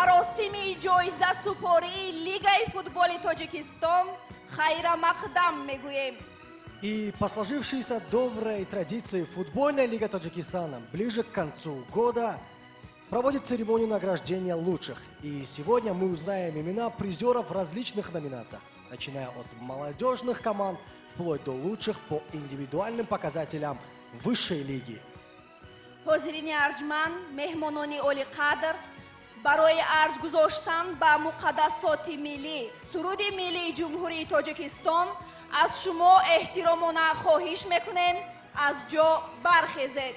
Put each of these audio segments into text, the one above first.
Маросими ҷоизасупории Лигаи футболи Тоҷикистон хайрамақдам мегӯем. И по сложившейся доброй традиции Футбольная лига Таджикистана ближе к концу года проводит церемонию награждения лучших. И сегодня мы узнаем имена призеров в различных номинациях, начиная от молодежных команд вплоть до лучших по индивидуальным показателям высшей лиги. Ҳозирини арҷманд, меҳмонони олиқадр, барои арҷ гузоштан ба муқаддасоти миллӣ, суруди миллии Ҷумҳурии Тоҷикистон, аз шумо эҳтиромона хоҳиш мекунем, аз ҷо бархезед.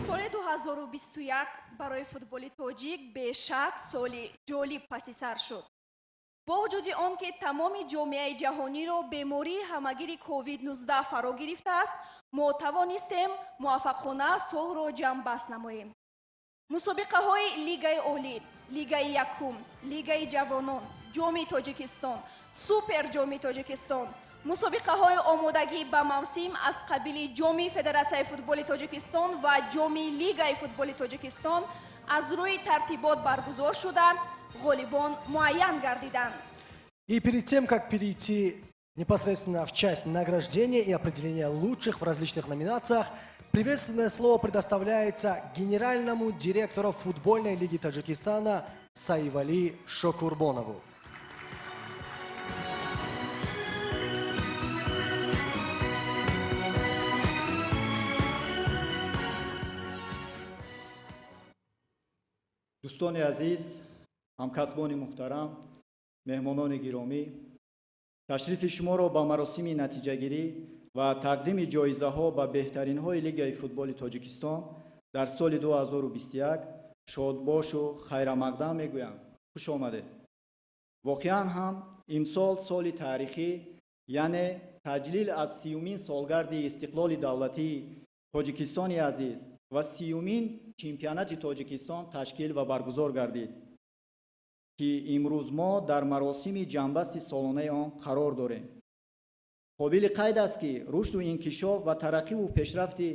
Соли 2021 барои футболи тоҷик бешак соли ҷолиб паси сар шуд. Бо вуҷуди он ки тамоми ҷомеаи ҷаҳониро бемории ҳамагири COVID-19 фаро гирифтааст, мо тавонистем муваффақона солро ҷамъбаст намоем. Мусобиқаҳои Лигаи олӣ, Лигаи якум, Лигаи ҷавонон, Ҷоми Тоҷикистон, Супер Ҷоми Тоҷикистон, мусобиқаҳои омодагӣ ба мавсим аз қабили Ҷоми Федератсияи футболи Тоҷикистон ва Ҷоми Лигаи футболи Тоҷикистон аз рӯи тартибот баргузор шуда, ғолибон муайян гардиданд. И перед тем, как перейти непосредственно в часть награждения и определения лучших в различных номинациях, приветственное слово предоставляется генеральному директору Футбольной лиги Таджикистана Саивали Шокурбонову. Дӯстони азиз, ҳамкасбони муҳтарам, меҳмонони гиромӣ, ташрифи шуморо ба маросими натиҷагирӣ ва тақдими ҷоизаҳо ба беҳтаринҳои Лигаи футболи Тоҷикистон дар соли 2021 шодбошу хайрамақдам мегӯям. Хуш омадед! Воқеан ҳам имсол соли таърихӣ, яъне таҷлил аз 30-умин солгарди истиқлоли давлатии Тоҷикистони азиз ва 30-умин чемпионати Тоҷикистон ташкил ва баргузор гардид, ки имрӯз мо дар маросими ҷамъбасти солонаи он қарор дорем. Қобили қайд аст, ки рушду инкишоф ва тараққиву пешрафти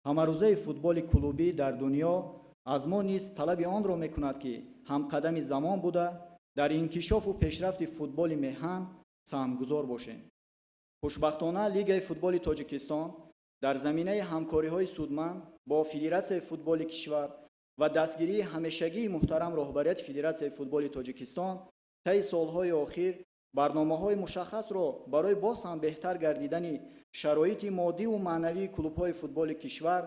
ҳамарӯзаи футболи клубӣ дар дунё аз мо низ талаби онро мекунад, ки ҳамқадами замон буда, дар инкишофу пешрафти футболи меҳан саҳмгузор бошем. Хушбахтона, Лигаи футболи Тоҷикистон дар заминаи ҳамкориҳои судманд бо Федератсияи футболи кишвар ва дастгирии ҳамешагии муҳтарам роҳбарияти Федератсияи футболи Тоҷикистон таи солҳои охир барномаҳои мушаххасро барои боз ҳам беҳтар гардидани шароити моддиву маънавии клубҳои футболи кишвар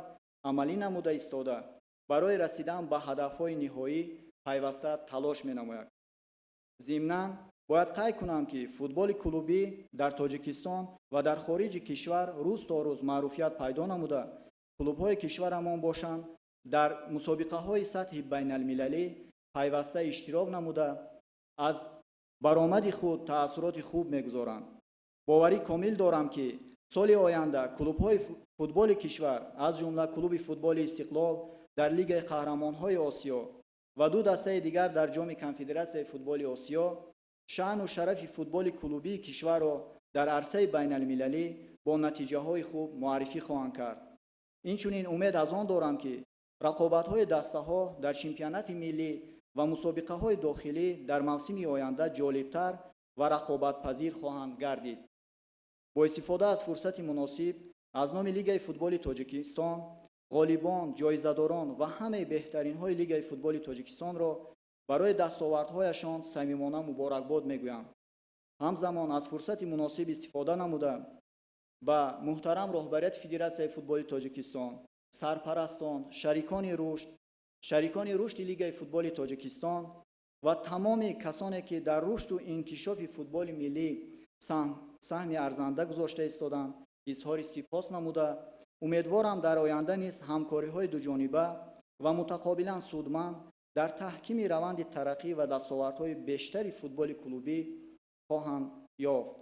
амалӣ намуда истода, барои расидан ба ҳадафҳои ниҳоӣ пайваста талош менамояд. Зимнан Бояд қайд кунам, ки футболи клубӣ дар Тоҷикистон ва дар хориҷи кишвар рӯз то рӯз маъруфият пайдо намуда, клубҳои кишварамон бошанд, дар мусобиқаҳои сатҳи байналмилалӣ пайваста иштирок намуда, аз баромади худ таассуроти хуб мегузоранд. Боварӣ комил дорам, ки соли оянда клубҳои футболи кишвар, аз ҷумла клуби футболи Истиқлол дар Лигаи қаҳрамонҳои Осиё ва ду дастаи дигар дар Ҷоми Конфедератсияи футболи Осиё шаъну шарафи футболи клубии кишварро дар арсаи байналмилалӣ бо натиҷаҳои хуб муаррифӣ хоҳанд кард. Инчунин умед аз он дорам, ки рақобатҳои дастаҳо дар чемпионати миллӣ ва мусобиқаҳои дохилӣ дар мавсими оянда ҷолибтар ва рақобатпазир хоҳанд гардид. Бо истифода аз фурсати муносиб аз номи Лигаи футболи Тоҷикистон ғолибон, ҷоизадорон ва ҳамаи беҳтаринҳои Лигаи футболи Тоҷикистонро барои дастовардҳояшон самимона муборакбод мегӯям. Ҳамзамон аз фурсати муносиб истифода намуда ба муҳтарам роҳбарияти Федератсияи футболи Тоҷикистон, сарпарастон, шарикони рушди Лигаи футболи Тоҷикистон ва тамоми касоне, ки дар рушду инкишофи футболи миллӣ саҳми арзанда гузошта истоданд, изҳори сипос намуда, умедворам дар оянда низ ҳамкориҳои дуҷониба ва мутақобилан судманд дар таҳкими раванди тараққӣ ва дастовардҳои бештари футболи клубӣ хоҳанд ёфт.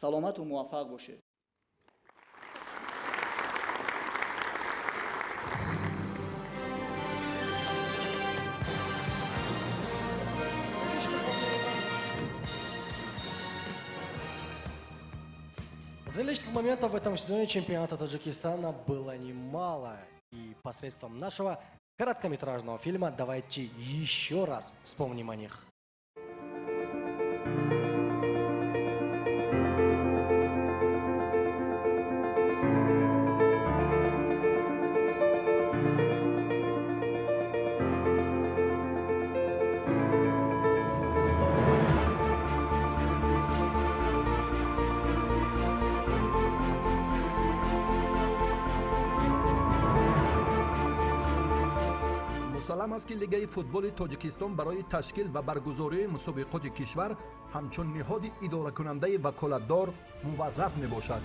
Саломату муваффақ бошед. Зрелищных моментов в этом сезоне чемпионата Таджикистана было немало. И посредством нашего короткометражного фильма давайте еще раз вспомним о них. Мусаллам аст, ки Лигаи футболи Тоҷикистон барои ташкил ва баргузории мусобиқоти кишвар ҳамчун ниҳоди идоракунандаи ваколатдор муваззаф мебошад.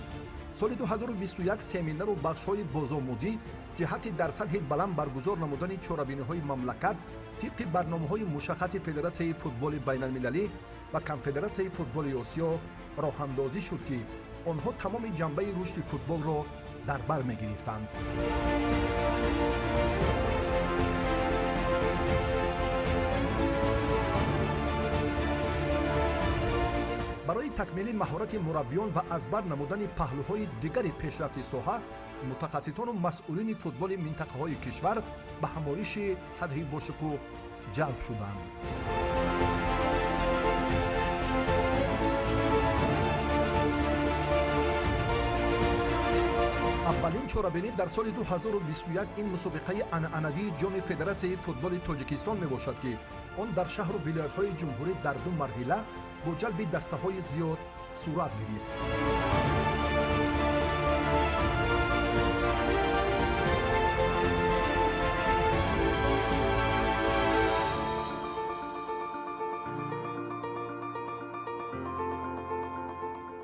Соли 2021 семинару бахшҳои бозомӯзӣ ҷиҳати дар сатҳи баланд баргузор намудани чорабиниҳои мамлакат тибқи барномаҳои мушаххаси Федератсияи футболи байналмилалӣ ва Конфедератсияи футболи Осиё роҳандозӣ шуд, ки онҳо тамоми ҷанбаи рушди футболро дар бар мегирифтанд. Барои такмили маҳорати мураббиён ва аз бар намудани паҳлӯҳои дигари пешрафти соҳа мутахассисону масъулини футболи минтақаҳои кишвар ба ҳамоиши сатҳи бошукӯҳ ҷалб шуданд. Аввалин чорабинӣ дар соли 2021 ин мусобиқаи анъанавии Ҷоми Федератсияи футболи Тоҷикистон мебошад, ки он дар шаҳру вилоятҳои ҷумҳурӣ дар ду марҳила бо ҷалби дастаҳои зиёд сурат гирифт.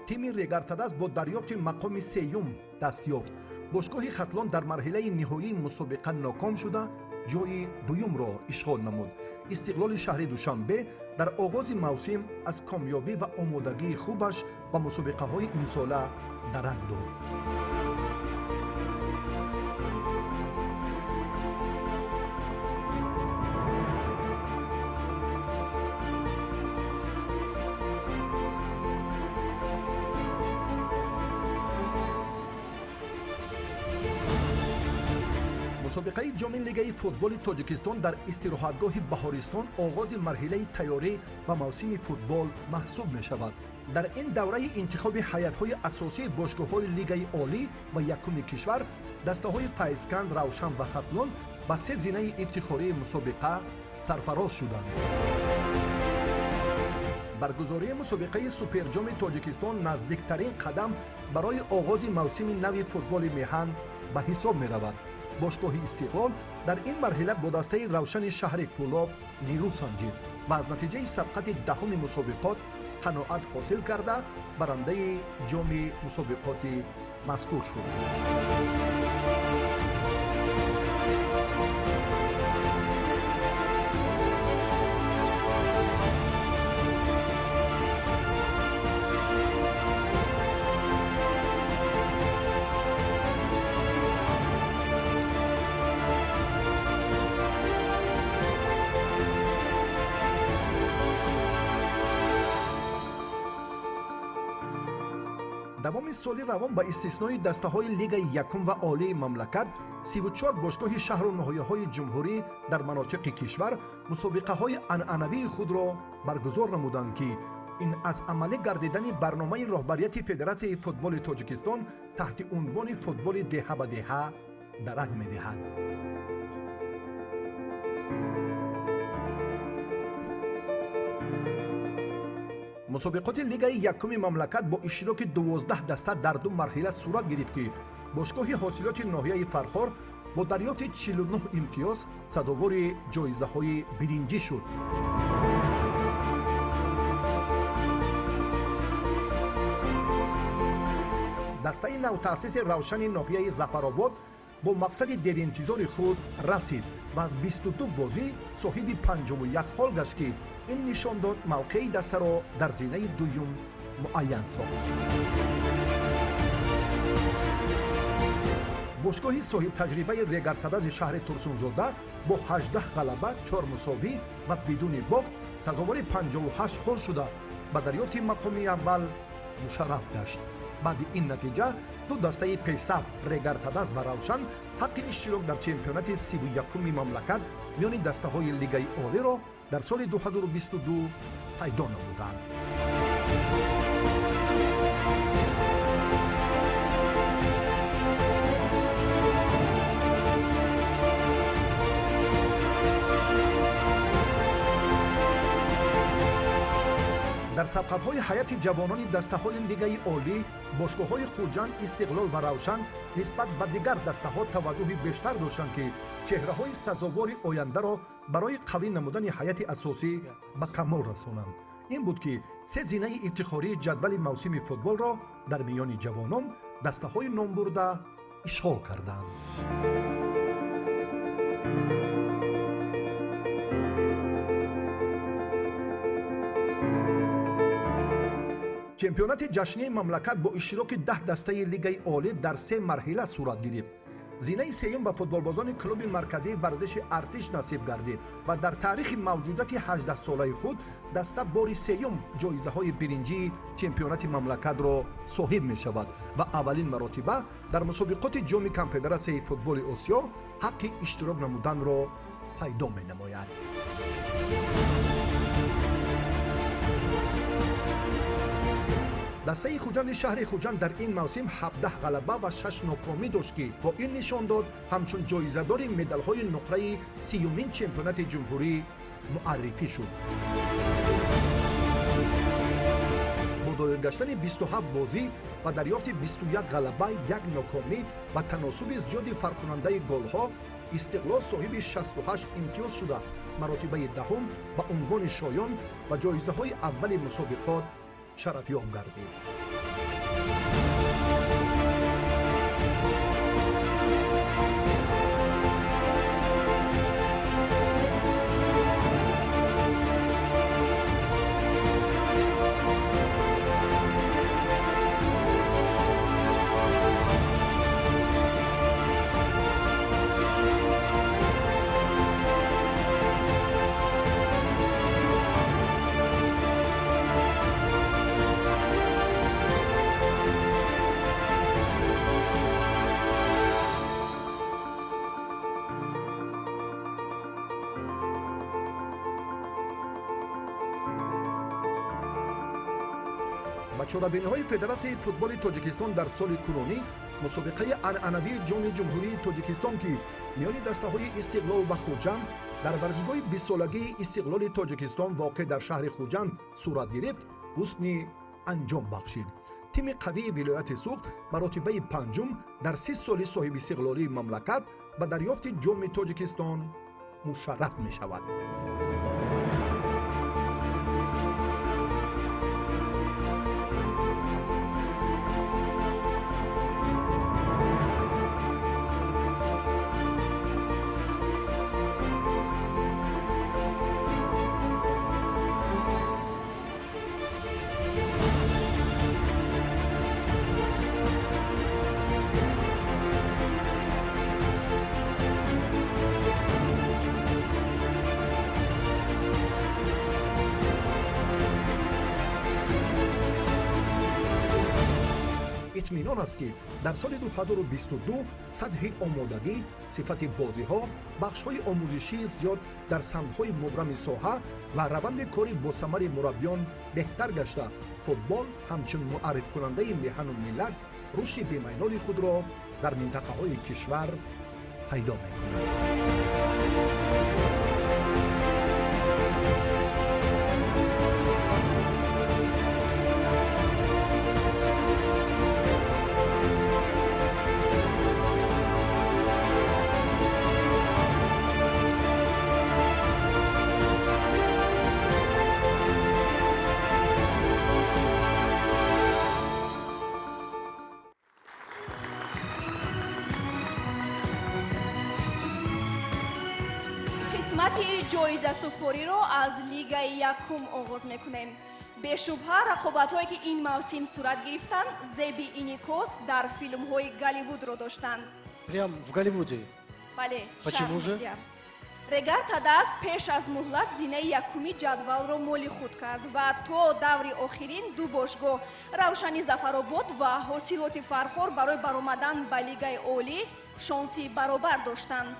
Тими Регартадаз бо дарёфти мақоми сеюм даст ёфт. Бошгоҳи Хатлон дар марҳилаи ниҳоии мусобиқа ноком шуда, ҷои дуюмро ишғол намуд. Истиқлоли шаҳри Душанбе дар оғози мавсим аз комёбӣ ва омодагии хубаш ба мусобиқаҳои имсола дарак дод. Мусобиқаи Ҷоми Лигаи футболи Тоҷикистон дар истироҳатгоҳи Баҳористон оғози марҳилаи тайёрӣ ба мавсими футбол маҳсуб мешавад. Дар ин давраи интихоби ҳайатҳои асосии бошгоҳҳои Лигаи олӣ ва якуми кишвар дастаҳои Файзканд, Равшан ва Хатлон ба се зинаи ифтихории мусобиқа сарфароз шуданд. Баргузории мусобиқаи Суперҷоми Тоҷикистон наздиктарин қадам барои оғози мавсими нави футболи меҳан ба ҳисоб меравад. Бошгоҳи Истиқлол дар ин марҳила бо дастаи Равшани шаҳри Кӯлоб нерӯ санҷид. ва аз натиҷаи сабқати даҳуми мусобиқот қаноат ҳосил карда, барандаи ҷоми мусобиқоти мазкур шуд. Давоми соли равон ба истиснои дастаҳои лигаи якум ва олии мамлакат 34 бошгоҳи шаҳру ноҳияҳои ҷумҳурӣ дар манотиқи кишвар мусобиқаҳои анъанавии худро баргузор намуданд, ки ин аз амалӣ гардидани барномаи роҳбарияти Федератсияи футболи Тоҷикистон таҳти унвони футболи деҳа ба деҳа дарак медиҳад. Мусобиқоти лигаи якуми мамлакат бо иштироки 12 даста дар ду марҳила сурат гирифт, ки бошгоҳи ҳосилоти ноҳияи Фархор бо дарёфти 49 имтиёз сазовори ҷоизаҳои биринҷӣ шуд. Дастаи навтаъсиси Равшани ноҳияи Зафаробод бо мақсади деринтизори худ расид ва аз 22 бозӣ соҳиби 51 хол гашт, ки ин нишон дод мавқеи дастаро дар зинаи дуюм муайян сохт. Бошгоҳи соҳибтаҷрибаи Регартадази шаҳри Турсунзода бо 18 ғалаба, 4 мусовӣ ва бидуни бохт сазовори 58 хол шуда, ба дарёфти мақоми аввал мушарраф гашт. Баъди ин натиҷа ду дастаи пешсаф Регартадаз ва Равшан ҳаққи иштирок дар чемпионати 31-уми мамлакат миёни дастаҳои лигаи олиро дар соли 2022 пайдо намуданд. Дар сабқатҳои ҳайати ҷавонони дастаҳои лигаи олӣ бошгоҳҳои Хуҷанд, Истиқлол ва Равшан нисбат ба дигар дастаҳо таваҷҷӯҳи бештар доштанд, ки чеҳраҳои сазовори ояндаро барои қавӣ намудани ҳайати асосӣ ба камол расонанд. Ин буд, ки се зинаи ифтихории ҷадвали мавсими футболро дар миёни ҷавонон дастаҳои номбурда ишғол карданд. Чемпионати ҷашнии мамлакат бо иштироки 10 дастаи лигаи олӣ дар се марҳила сурат гирифт. Зинаи сеюм ба футболбозони клуби марказии варзиши Артиш насиб гардид ва дар таърихи мавҷудияти 18-солаи худ даста бори сеюм ҷоизаҳои биринҷии чемпионати мамлакатро соҳиб мешавад ва аввалин маротиба дар мусобиқоти ҷоми конфедератсияи футболи Осиё ҳаққи иштирок намуданро пайдо менамояд. Дастаи Хуҷанди шаҳри Хуҷанд дар ин мавсим 17 ғалаба ва 6 нокомӣ дошт, ки бо ин нишон дод ҳамчун ҷоизадори медалҳои нуқраи 30-умин чемпионати ҷумҳурӣ муаррифӣ шуд. Бо доир гаштани 27 бозӣ ва дарёфти 21 ғалаба, 1 нокомӣ ва таносуби зиёди фарқкунандаи голҳо, Истиқлол соҳиби 68 имтиёз шуда, маротибаи даҳум ба унвони шоён ва ҷоизаҳои аввали мусобиқот шарафёб гардид. Ба чорабиниҳои Федератсияи футболи Тоҷикистон дар соли кунунӣ мусобиқаи анъанавии ҷоми ҷумҳурии Тоҷикистон, ки миёни дастаҳои Истиқлол ва Хуҷанд дар варзишгоҳи 20-солагии Истиқлоли Тоҷикистон воқеъ дар шаҳри Хуҷанд сурат гирифт, ҳусни анҷом бахшид. Тими қавии вилояти Суғд маротибаи панҷум дар 30 соли соҳибистиқлолии мамлакат ба дарёфти ҷоми Тоҷикистон мушарраф мешавад. Итминон аст, ки дар соли 2022 сатҳи омодагӣ, сифати бозиҳо, бахшҳои омӯзишии зиёд дар самтҳои мубрами соҳа ва раванди кори босамари мураббиён беҳтар гашта, футбол ҳамчун муаррифкунандаи меҳану миллат рушди бемайноли худро дар минтақаҳои кишвар пайдо мекунад. Қисмати ҷоизасупориро аз лигаи якум оғоз мекунем. Бешубҳа, рақобатҳое, ки ин мавсим сурат гирифтанд, зеби инъикос дар филмҳои Голливудро доштанд. Прям в Голливуде. Бале. Почему же? Шарҳ медиҳам. Регар Тадаз пеш аз муҳлат зинаи якуми ҷадвалро моли худ кард ва то даври охирин ду бошгоҳ, Равшани Зафаробод ва Ҳосилоти Фархор, барои баромадан ба лигаи олӣ шонси баробар доштанд.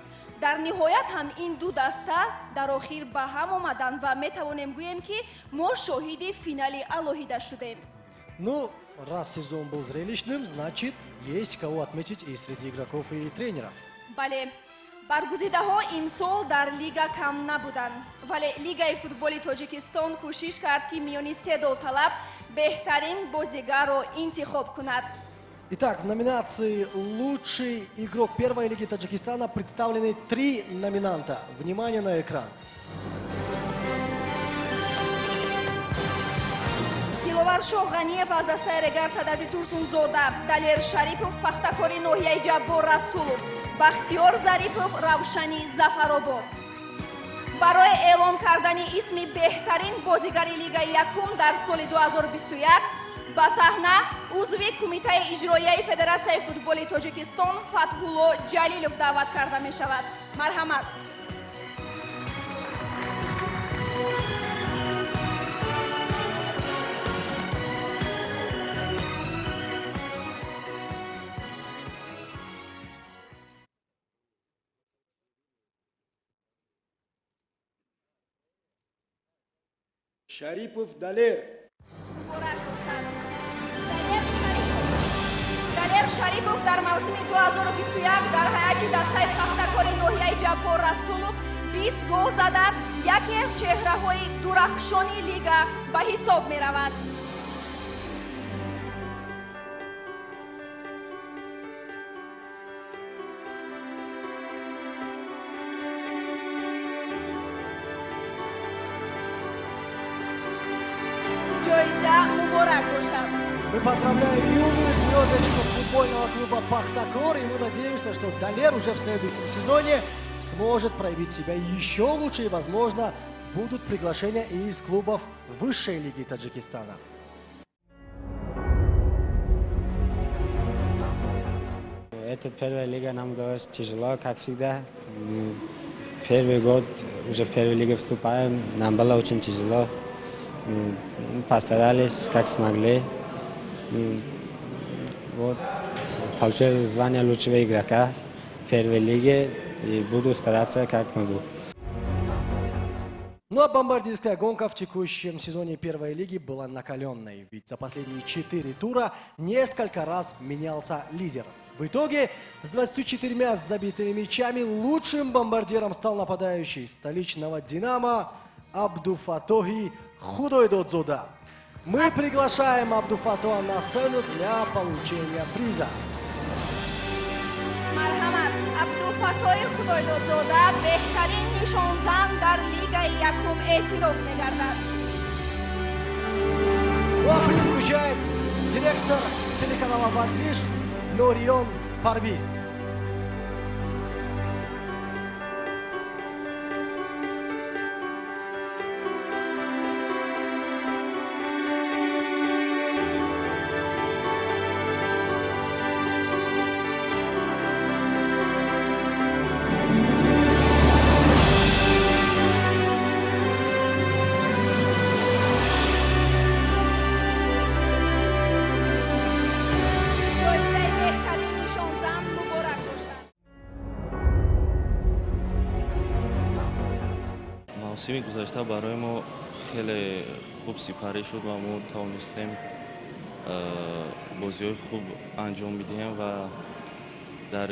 Дар ниҳоят ҳам ин ду даста дар охир ба ҳам омаданд ва метавонем гӯем, ки мо шоҳиди финали алоҳида шудем. Ну, раз сезон был зрелищным, значит, есть кого отметить и среди игроков, и тренеров. Бале, баргузидаҳо имсол дар лига кам набуданд, вале Лигаи футболи Тоҷикистон кӯшиш кард, ки миёни се довталаб беҳтарин бозигарро интихоб кунад. Итак, в номинации «Лучший игрок первой лиги Таджикистана» представлены три номинанта. Внимание на экран. Диловаршоҳ Ғаниев аз дастаи Регар Тадази Турсунзода, Далер Шарипов, Пахтакори ноҳияи Ҷаббор Расулов, Бахтиёр Зарипов, Равшани Зафаробод. Барои эълон кардани исми беҳтарин бозигари лигаи якум дар соли 2021 ба саҳна узви Кумитаи иҷроияи Федератсияи футболи Тоҷикистон Фатҳулло Ҷалилов даъват карда мешавад. Марҳамат. Шарипов Далер. Муборак бошад, Далер Шарипов. Далер Шарипов дар мавсими 2021 дар ҳайати дастаи Пахтакори ноҳияи Ҷаббор Расулов 20 гол зада, яке аз чеҳраҳои дурахшони лига ба ҳисоб меравад. Ҷоиза муборак бошад. Мы поздравляем юную звездочку футбольного клуба «Пахтакор», и мы надеемся, что Далер уже в следующем сезоне сможет проявить себя еще лучше и, возможно, будут приглашения и из клубов высшей лиги Таджикистана. Эта первая лига нам далась тяжело, как всегда. Первый год уже в первую лигу вступаем, нам было очень тяжело. Постарались, как смогли. Вот, получил звание лучшего игрока первой лиги и буду стараться, как могу. Ну а бомбардирская гонка в текущем сезоне первой лиги была накаленной, ведь за последние четыре тура несколько раз менялся лидер. В итоге с 24 забитыми мячами лучшим бомбардиром стал нападающий столичного «Динамо» Абдуфатохи Худойдодзода. Мы приглашаем Абдуфатоха на сцену для получения приза. Марҳамат, Абдуфаттоҳи Худойдодзода беҳтарин нишонзан дар лигаи якум эътироф мегардад. Ну а приз встречает директор телеканала «Варзиш» Норион Парвиз. Ҷоиза Мавсими гузашта барои мо хеле хуб сипарӣ шуд ва мо тавонистем бозиҳои хуб анҷом бидиҳем ва дар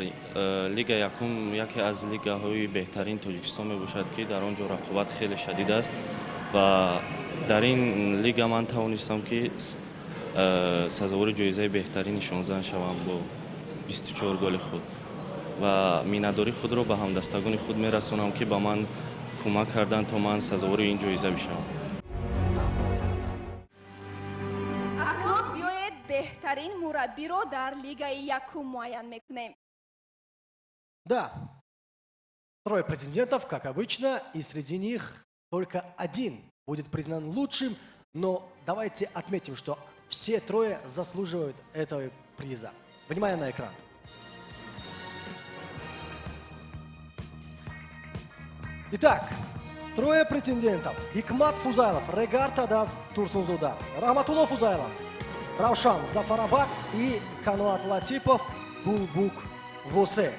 лига якум, яке аз лигаҳои беҳтарин Тоҷикистон мебошад, ки дар он ҷо рақобат хеле шадид аст ва дар ин лига ман тавонистам, ки сазовори ҷоизаи беҳтарини шонзан шавам бо 24 голи худ ва миннатдории худро ба ҳамдастагони худ мерасонам, ки ба ман кӯмак карданд, то ман сазовори ин ҷоиза бишавам. Акнун биёед, беҳтарин мураббиро дар лигаи якум муайян мекунем. Да, трое претендентов, как обычно, и среди них только один будет признан лучшим, но давайте отметим, что все трое заслуживают этого приза. Внимание на экран. Итак, трое претендентов. Хикмат Фузайлов, Регар Тадаз, Турсунзода. Рахматулло Фузайлов, Равшан Зафарабад и Кануат Латипов, Булбук Восе.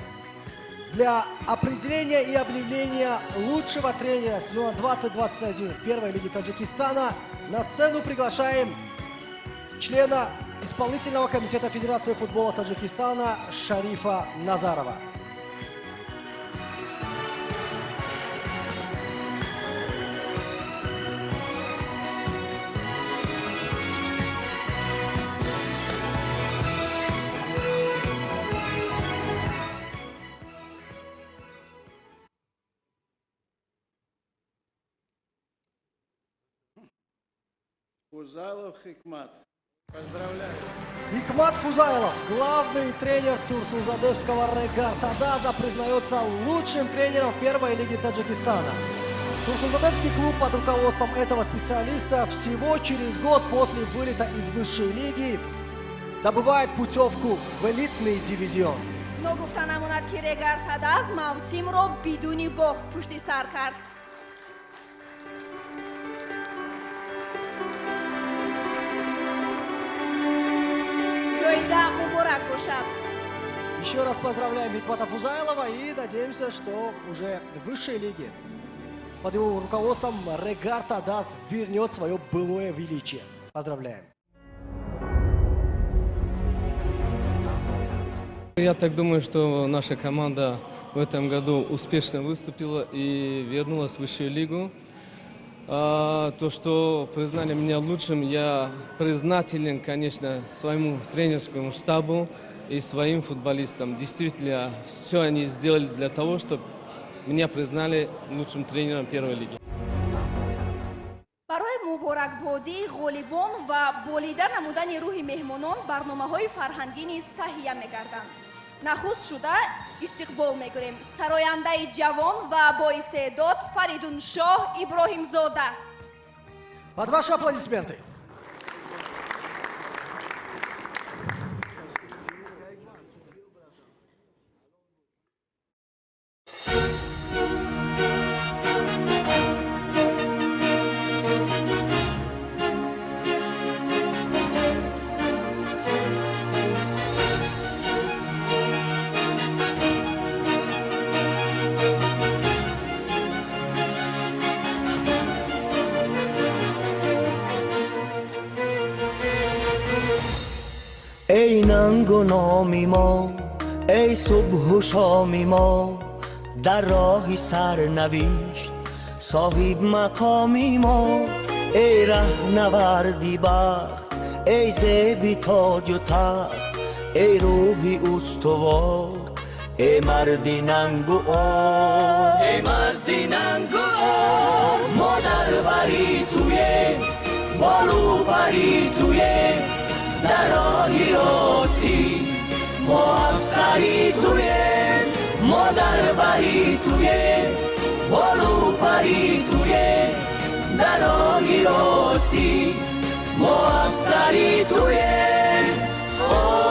Для определения и объявления лучшего тренера сезона 2021 в первой лиге Таджикистана на сцену приглашаем члена исполнительного комитета Федерации футбола Таджикистана Шарифа Назарова. Фузайлов Хикмат. Поздравляю. Хикмат Фузайлов, главный тренер турсунзадевского Регар Тадаза, признается лучшим тренером в первой лиге Таджикистана. Турсунзадевский клуб под руководством этого специалиста всего через год после вылета из высшей лиги добывает путевку в элитный дивизион. Ногуфта намонад, ки Регар Тадаз мавсимро бидуни бохт пушти сар кард. Ҷоиза муборак бошад. Еще раз поздравляем Хикмата Фузайлова и надеемся, что уже в высшей лиге под его руководством Регар Тадаз вернет свое былое величие. Поздравляем. Я так думаю, что наша команда в этом году успешно выступила и вернулась в высшую лигу. То, что признали меня лучшим, я признателен, конечно, своему тренерскому штабу и своим футболистам. Действительно, все они сделали для того, чтобы меня признали лучшим тренером первой лиги. Барои муборакбодии ғолибон ва болида намудани рӯҳи меҳмонон барномаҳои фарҳангӣ низ таҳия мегарданд. Нахуст шуда истиқбол мекунем сарояндаи ҷавон ва боистеъдод Фаридуншоҳ Иброҳимзода. Под ваши аплодисменты. Эй нангу номи мо, эй субҳу шоми мо, дар роҳи сарнавишт соҳиб мақоми мо, эй раҳнаварди бахт, эй зеби тоҷу тахт, эй рӯҳи устувор, эй марди нангу ор, эй марди нангу ор. Мо дар бари туем, болу пари туем, дар роҳи ростӣ мо афсари туем. Мо дар бари туем, болу пари туем, дар роҳи ростӣ мо афсари туем. О!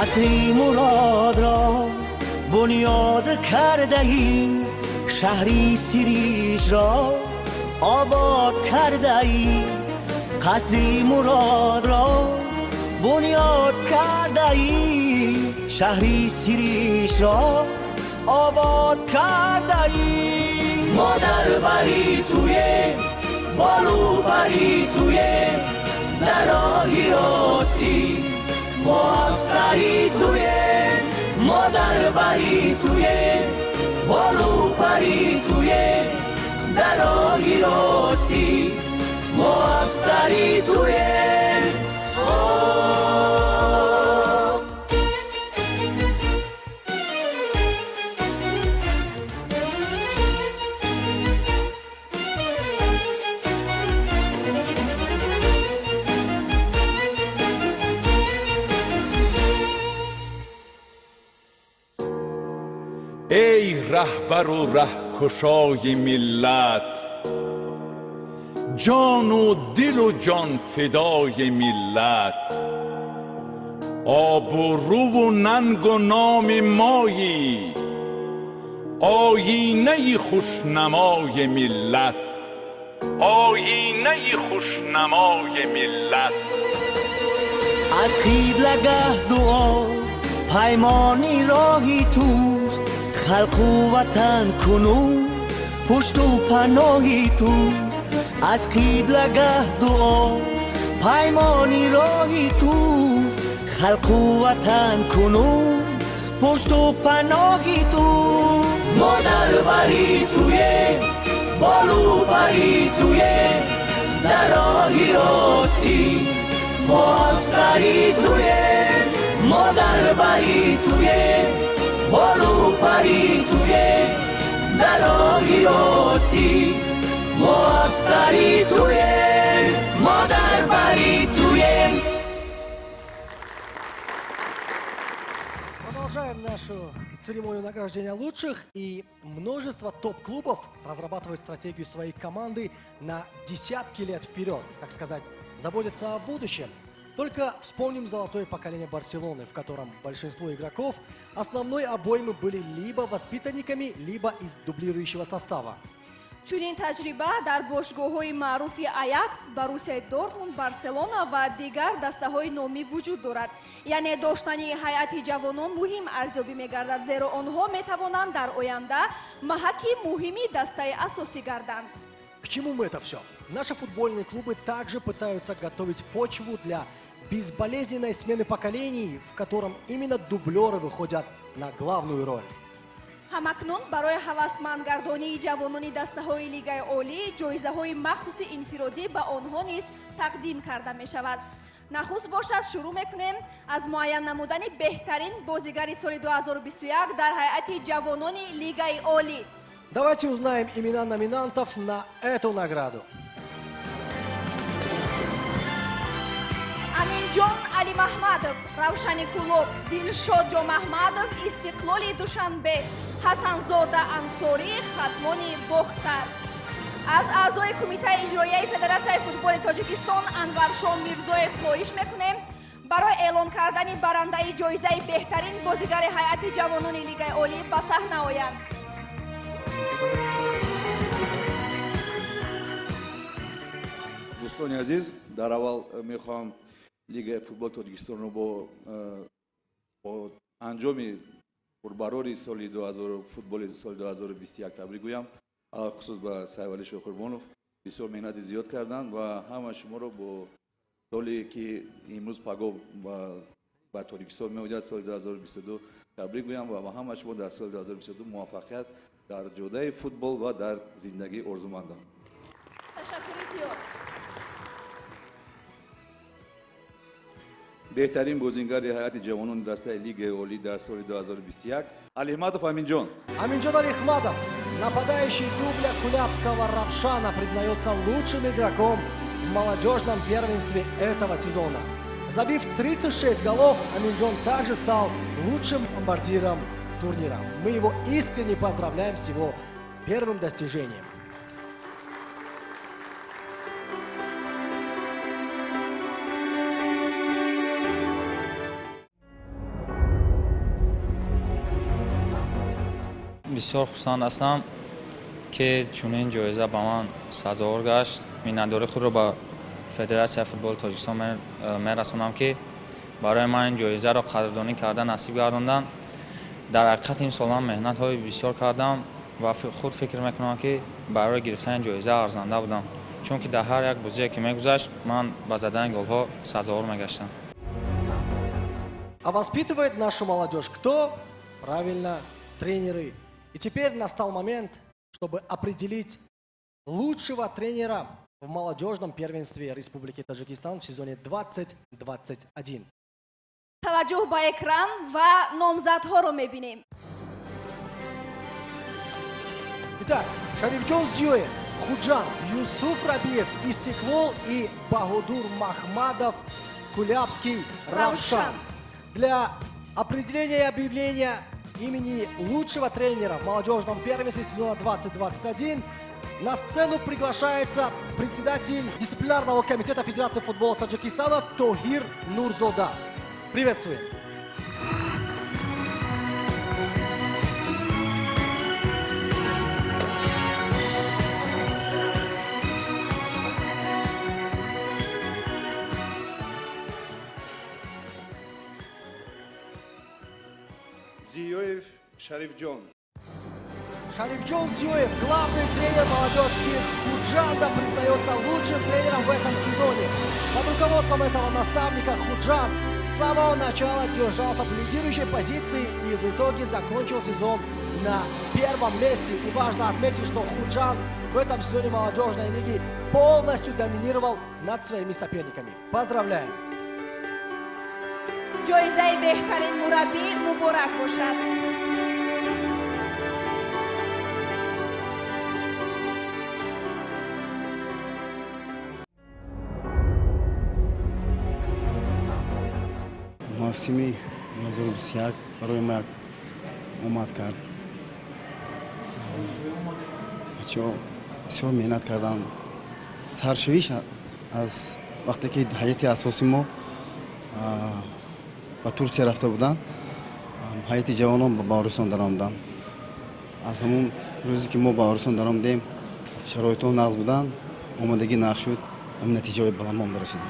Қасри муродро бунёд кардаӣ, шаҳри Сиришро обод кардаӣ. Қасри муродро бунёд кардаӣ, шаҳри Сиришро обод кардаӣ. Мо дар бари туем, болу пари туем, дар роҳи ростӣ мо афсари туем. Мо дар бари туем, болу пари туем, дар роҳи ростӣ мо афсари туем. Эй раҳбару раҳкушои миллат, ҷону дилу ҷонфидои миллат, обрӯву нангу номи моӣ, оинаи хушнамои миллат, оинаи хушнамои миллат. Аз қиблагаҳ дуо паймони роҳи туст, халқу ватан кунун пушту паноҳи туст. Аз қиблагаҳ дуо паймони роҳи туст, халқу ватан кунун пушту паноҳи туст. Мо дар бари туем, болу пари туем, дар роҳи ростӣ мо афсари туем. Мо дар бари туем, болу пари туем, дар роҳи ростӣ мо афсари туем. Мо дар бари туем. Продолжаем нашу церемонию награждения лучших. И множество топ-клубов разрабатывают стратегию своей команды на десятки лет вперед, так сказать, заботятся о будущем. Только вспомним золотое поколение Барселоны, в котором большинство игроков основной обоймы были либо воспитанниками, либо из дублирующего состава. Чунин таҷриба дар бошгоҳҳои маъруфи Аякс, Боруссияи Дортмунд, Барселона ва дигар дастаҳои номӣ вуҷуд дорад. Яъне доштани ҳайати ҷавонон муҳим арзёбӣ мегардад, зеро онҳо метавонанд дар оянда маҳаки муҳими дастаи асосӣ гарданд. К чему мы это все? Наши футбольные клубы также пытаются готовить почву для безболезненной смены поколений, в котором именно дублеры выходят на главную роль. Ҳамакнун барои ҳавасмандгардонии ҷавонони дастаҳои Лигаи Олӣ ҷоизаҳои махсуси инфиродӣ ба онҳо низ тақдим карда мешавад. Нахуст бошад, шурӯъ мекунем аз муайян намудани беҳтарин бозигари соли 2021 дар ҳайати ҷавонони Лигаи Олӣ. Давайте узнаем имена номинантов на эту награду. Аминҷон Алимаҳмадов, Равшани Кӯлоб, Дилшод Ҷомаҳмадов, Истиқлоли Душанбе, Ҳасанзода Ансорӣ, Хатлони Бохтар. Аз аъзои Кумитаи иҷроияи Федератсияи футболи Тоҷикистон Анваршо Мирзоев хоҳиш мекунем барои эълон кардани барандаи ҷоизаи беҳтарин бозигари ҳайати ҷавонони Лигаи Олӣ ба саҳна оянд. Дӯстони азиз, дар аввал мехоҳам Лигаи футболи Тоҷикистонро бо анҷоми пурбарори соли 2000 футболи соли 2021 табрик гӯям. Алахусус ба Сайвалӣ Шоқурбонов, бисёр меҳнати зиёд карданд, ва ҳама шуморо бо соле ки имрӯз пагоҳ ба Тоҷикистон меояд, соли 2022, табрик гӯям ва ба ҳама шумо дар соли 2022 муваффақият дар ҷодаи футбол ва дар зиндагӣ орзумандам. Ташаккури зиёд. Беҳтарин бозингари ҳайати ҷавонони дастаи Лигаи Олӣ дар соли 2021 Алиҳмадов Аминҷон. Аминджон Алихмадов, нападающий дубля кулябского Равшана, признается лучшим игроком в молодежном первенстве этого сезона. Забив 36 голов, Аминджон также стал лучшим бомбардиром турнира. Мы его искренне поздравляем с его первым достижением. Бисёр хурсанд ҳастам, ки чунин ҷоиза ба ман сазовор гашт. Миннатдории худро ба Федератсияи футболи Тоҷикистон мерасонам, ки барои ман ин ҷоизаро қадрдонӣ карда насиб гардонданд. Дар ҳақиқат ин сол ман меҳнатҳои бисёр кардам ва худ фикр мекунам, ки барои гирифтани ҷоиза арзанда будам, чунки дар ҳар як бозие ки мегузашт, ман ба задани голҳо сазовор мегаштам. А воспитывает нашу молодежь кто? Правильно, тренеры. И теперь настал момент, чтобы определить лучшего тренера в молодежном первенстве Республики Таджикистан в сезоне 2021. Таваҷҷӯҳ ба экран ва номзадҳоро мебинем. Итак, Шарифджон Зиёев, Худжанд, Юсуф Рабиев, Истиклол и Багудур Махмадов, Кулябский Равшан. Для определения и объявления имени лучшего тренера в молодежном первенстве сезона 2021 на сцену приглашается председатель дисциплинарного комитета Федерации футбола Таджикистана Тохир Нурзода. Приветствуем! Зиёев Шарифҷон. Шарифджон Зиёев, главный тренер молодежки Худжанда, признается лучшим тренером в этом сезоне. Под руководством этого наставника Худжанд с самого начала держался в лидирующей позиции и в итоге закончил сезон на первом месте. И важно отметить, что Худжанд в этом сезоне молодежной лиги полностью доминировал над своими соперниками. Поздравляем! Ҷоизаи беҳтарин мураббӣ муборак бошад. Мавсими 2021 барои ма як омад кард. Бачаҳо бисёр меҳнат карданд. Саршавиш аз вақте ки ҳайати асосии мо ба Турсия рафта буданд, ҳайати ҷавонон ба Баҳористон даромаданд. Аз ҳамун рӯзе ки мо ба Баҳористон даромадем, шароитҳо нағз буданд, омодагӣ нағз шуд, ҳамин натиҷаҳои баланд мо омада расидем.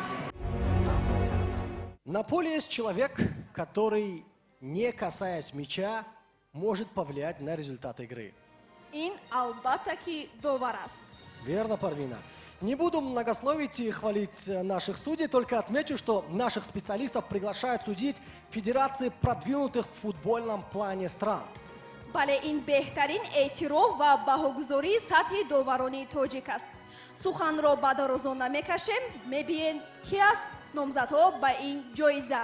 На поле есть человек, который, не касаясь мяча, может повлиять на результат игры. Ин албатта ки довар аст. Верно, Парвина. Не буду многословить и хвалить наших судей, только отмечу, что наших специалистов приглашают судить федерации продвинутых в футбольном плане стран. Бале, ин беҳтарин эътироф ва баҳогузории сатҳи доварони тоҷик аст. Суханро ба дарозо намекашем, мебиен, ки аст номзадҳо ба ин ҷоиза.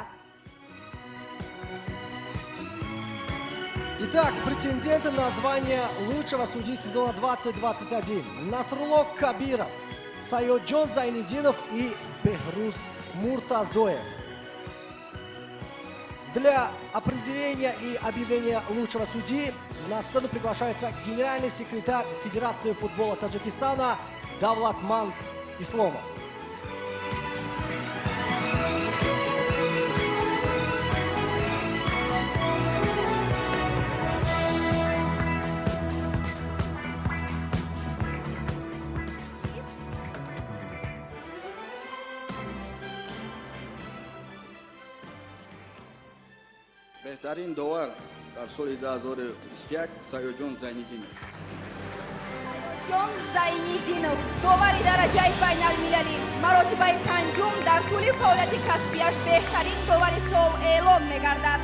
Итак, претенденты на звание лучшего судьи сезона 2021. Насрулло Кабиров, Сайоджон Зайнидинов и Бехруз Муртазоев. Для определения и объявления лучшего судьи на сцену приглашается генеральный секретарь Федерации футбола Таджикистана Давлатман Исломов. Беҳтарин довар дар соли 2021 Саёдҷон Зайниддинов. Ҷон Зайниддинов, довари дараҷаи байналмилалӣ, маротибаи панҷум дар тӯли фаъолияти касбияш беҳтарин довари сол эълон мегардад.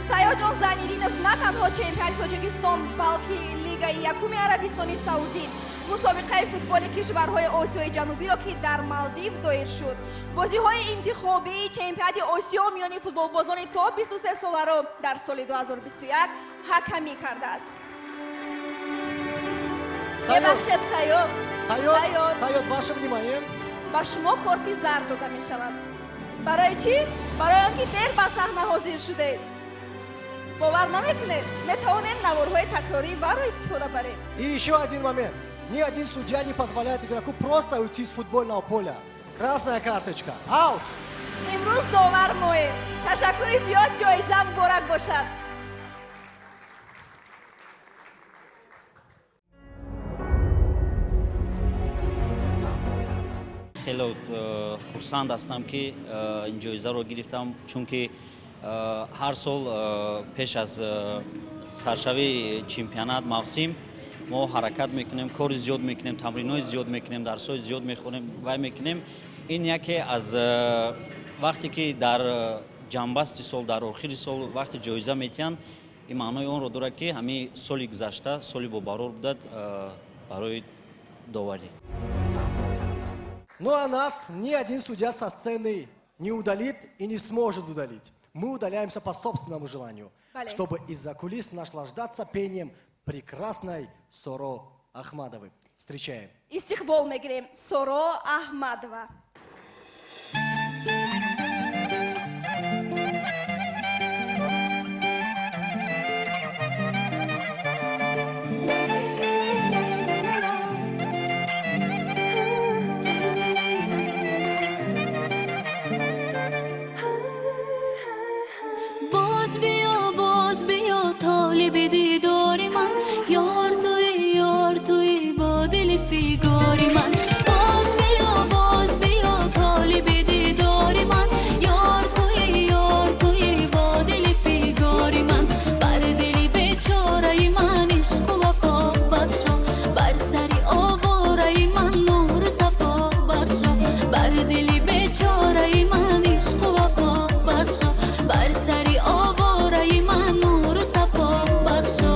Саёдҷон Зайниддинов на танҳо чемпионати Тоҷикистон, балки Лигаи якуми Арабистони Саудӣ, мусобиқаи футболи кишварҳои Осиёи Ҷанубиро, ки дар Малдив доир шуд, бозиҳои интихобии чемпионати Осиё миёни футболбозони то 23 соларо дар соли 2021 ҳакамӣ кардааст. Мебахшед, Саёд. Саёд, Саёд, ваше внимание. Ба шумо корти зард дода мешавад. Барои чӣ? Барои он ки дер ба саҳна ҳозир шудед. Бовар намекунед, метавонем наворҳои такрории варро истифода барем. И еще один момент. Ни один судья не позволяет игроку просто уйти с футбольного поля. Красная карточка. Аут! Имрӯз довар моем. Ташаккури зиёд, ҷоиза муборак бошад. Хеле хурсанд ҳастам, ки ин ҷоизаро гирифтам, чунки ҳар сол пеш аз саршавии чемпионат, мавсим, мо ҳаракат мекунем, кори зиёд мекунем, тамринҳои зиёд мекунем, дарсҳои зиёд мехонем, вай мекунем. Ин яке аз вақте ки дар ҷамъбасти сол, дар охири сол вақте ҷоиза метиҳанд, ин маънои онро дорад, ки ҳамин соли гузашта соли бобарор будад барои доварӣ. Ну а нас ни один судья со сцены не удалит и не сможет удалить. Мы удаляемся по собственному желанию, Бале. Чтобы из-за кулис наслаждаться пением прекрасной Соро Ахмадовой. Встречаем. Истиқбол мегирем, Соро Аҳмадова. Боз биё, боз биё, толиби дидори ман, ёр туӣ, ёр туӣ, бо дили фигори ман. Боз биё, боз биё, толиби дидори ман, ёр туӣ, ёр туӣ, бо дили фигори ман. Бар дили бечораи ман ишқу вафо бахшо, бар сари овораи ман нуру сафо бахшо. Бар дили бечораи ман ишқу вафо бахшо, бар сари овораи ман нуру сафо бахшо.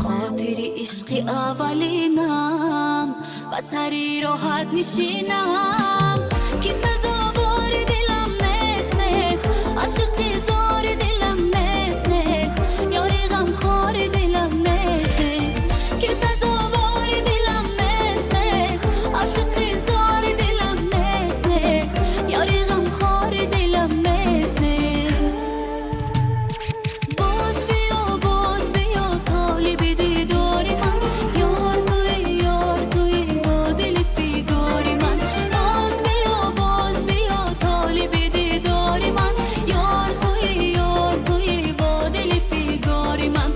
Хотири ишқи аввалинам, ба сари роҳат нишинам, ки сазовори дилам нест, нест, ошиқи зори дилам нест, нест, ёри ғамхори дилам нест, нест, ки сазовори дилам нест, нест, ошиқи зори дилам нест, нест, ёри ғамхори дилам нест, нест. Боз биё, боз биё, толиби дидори ман, ёр туӣ, ёр туӣ, бо дили фигори ман. Боз биё, боз биё, толиби дидори ман, ёр туӣ, ёр туӣ, бо дили фигори ман.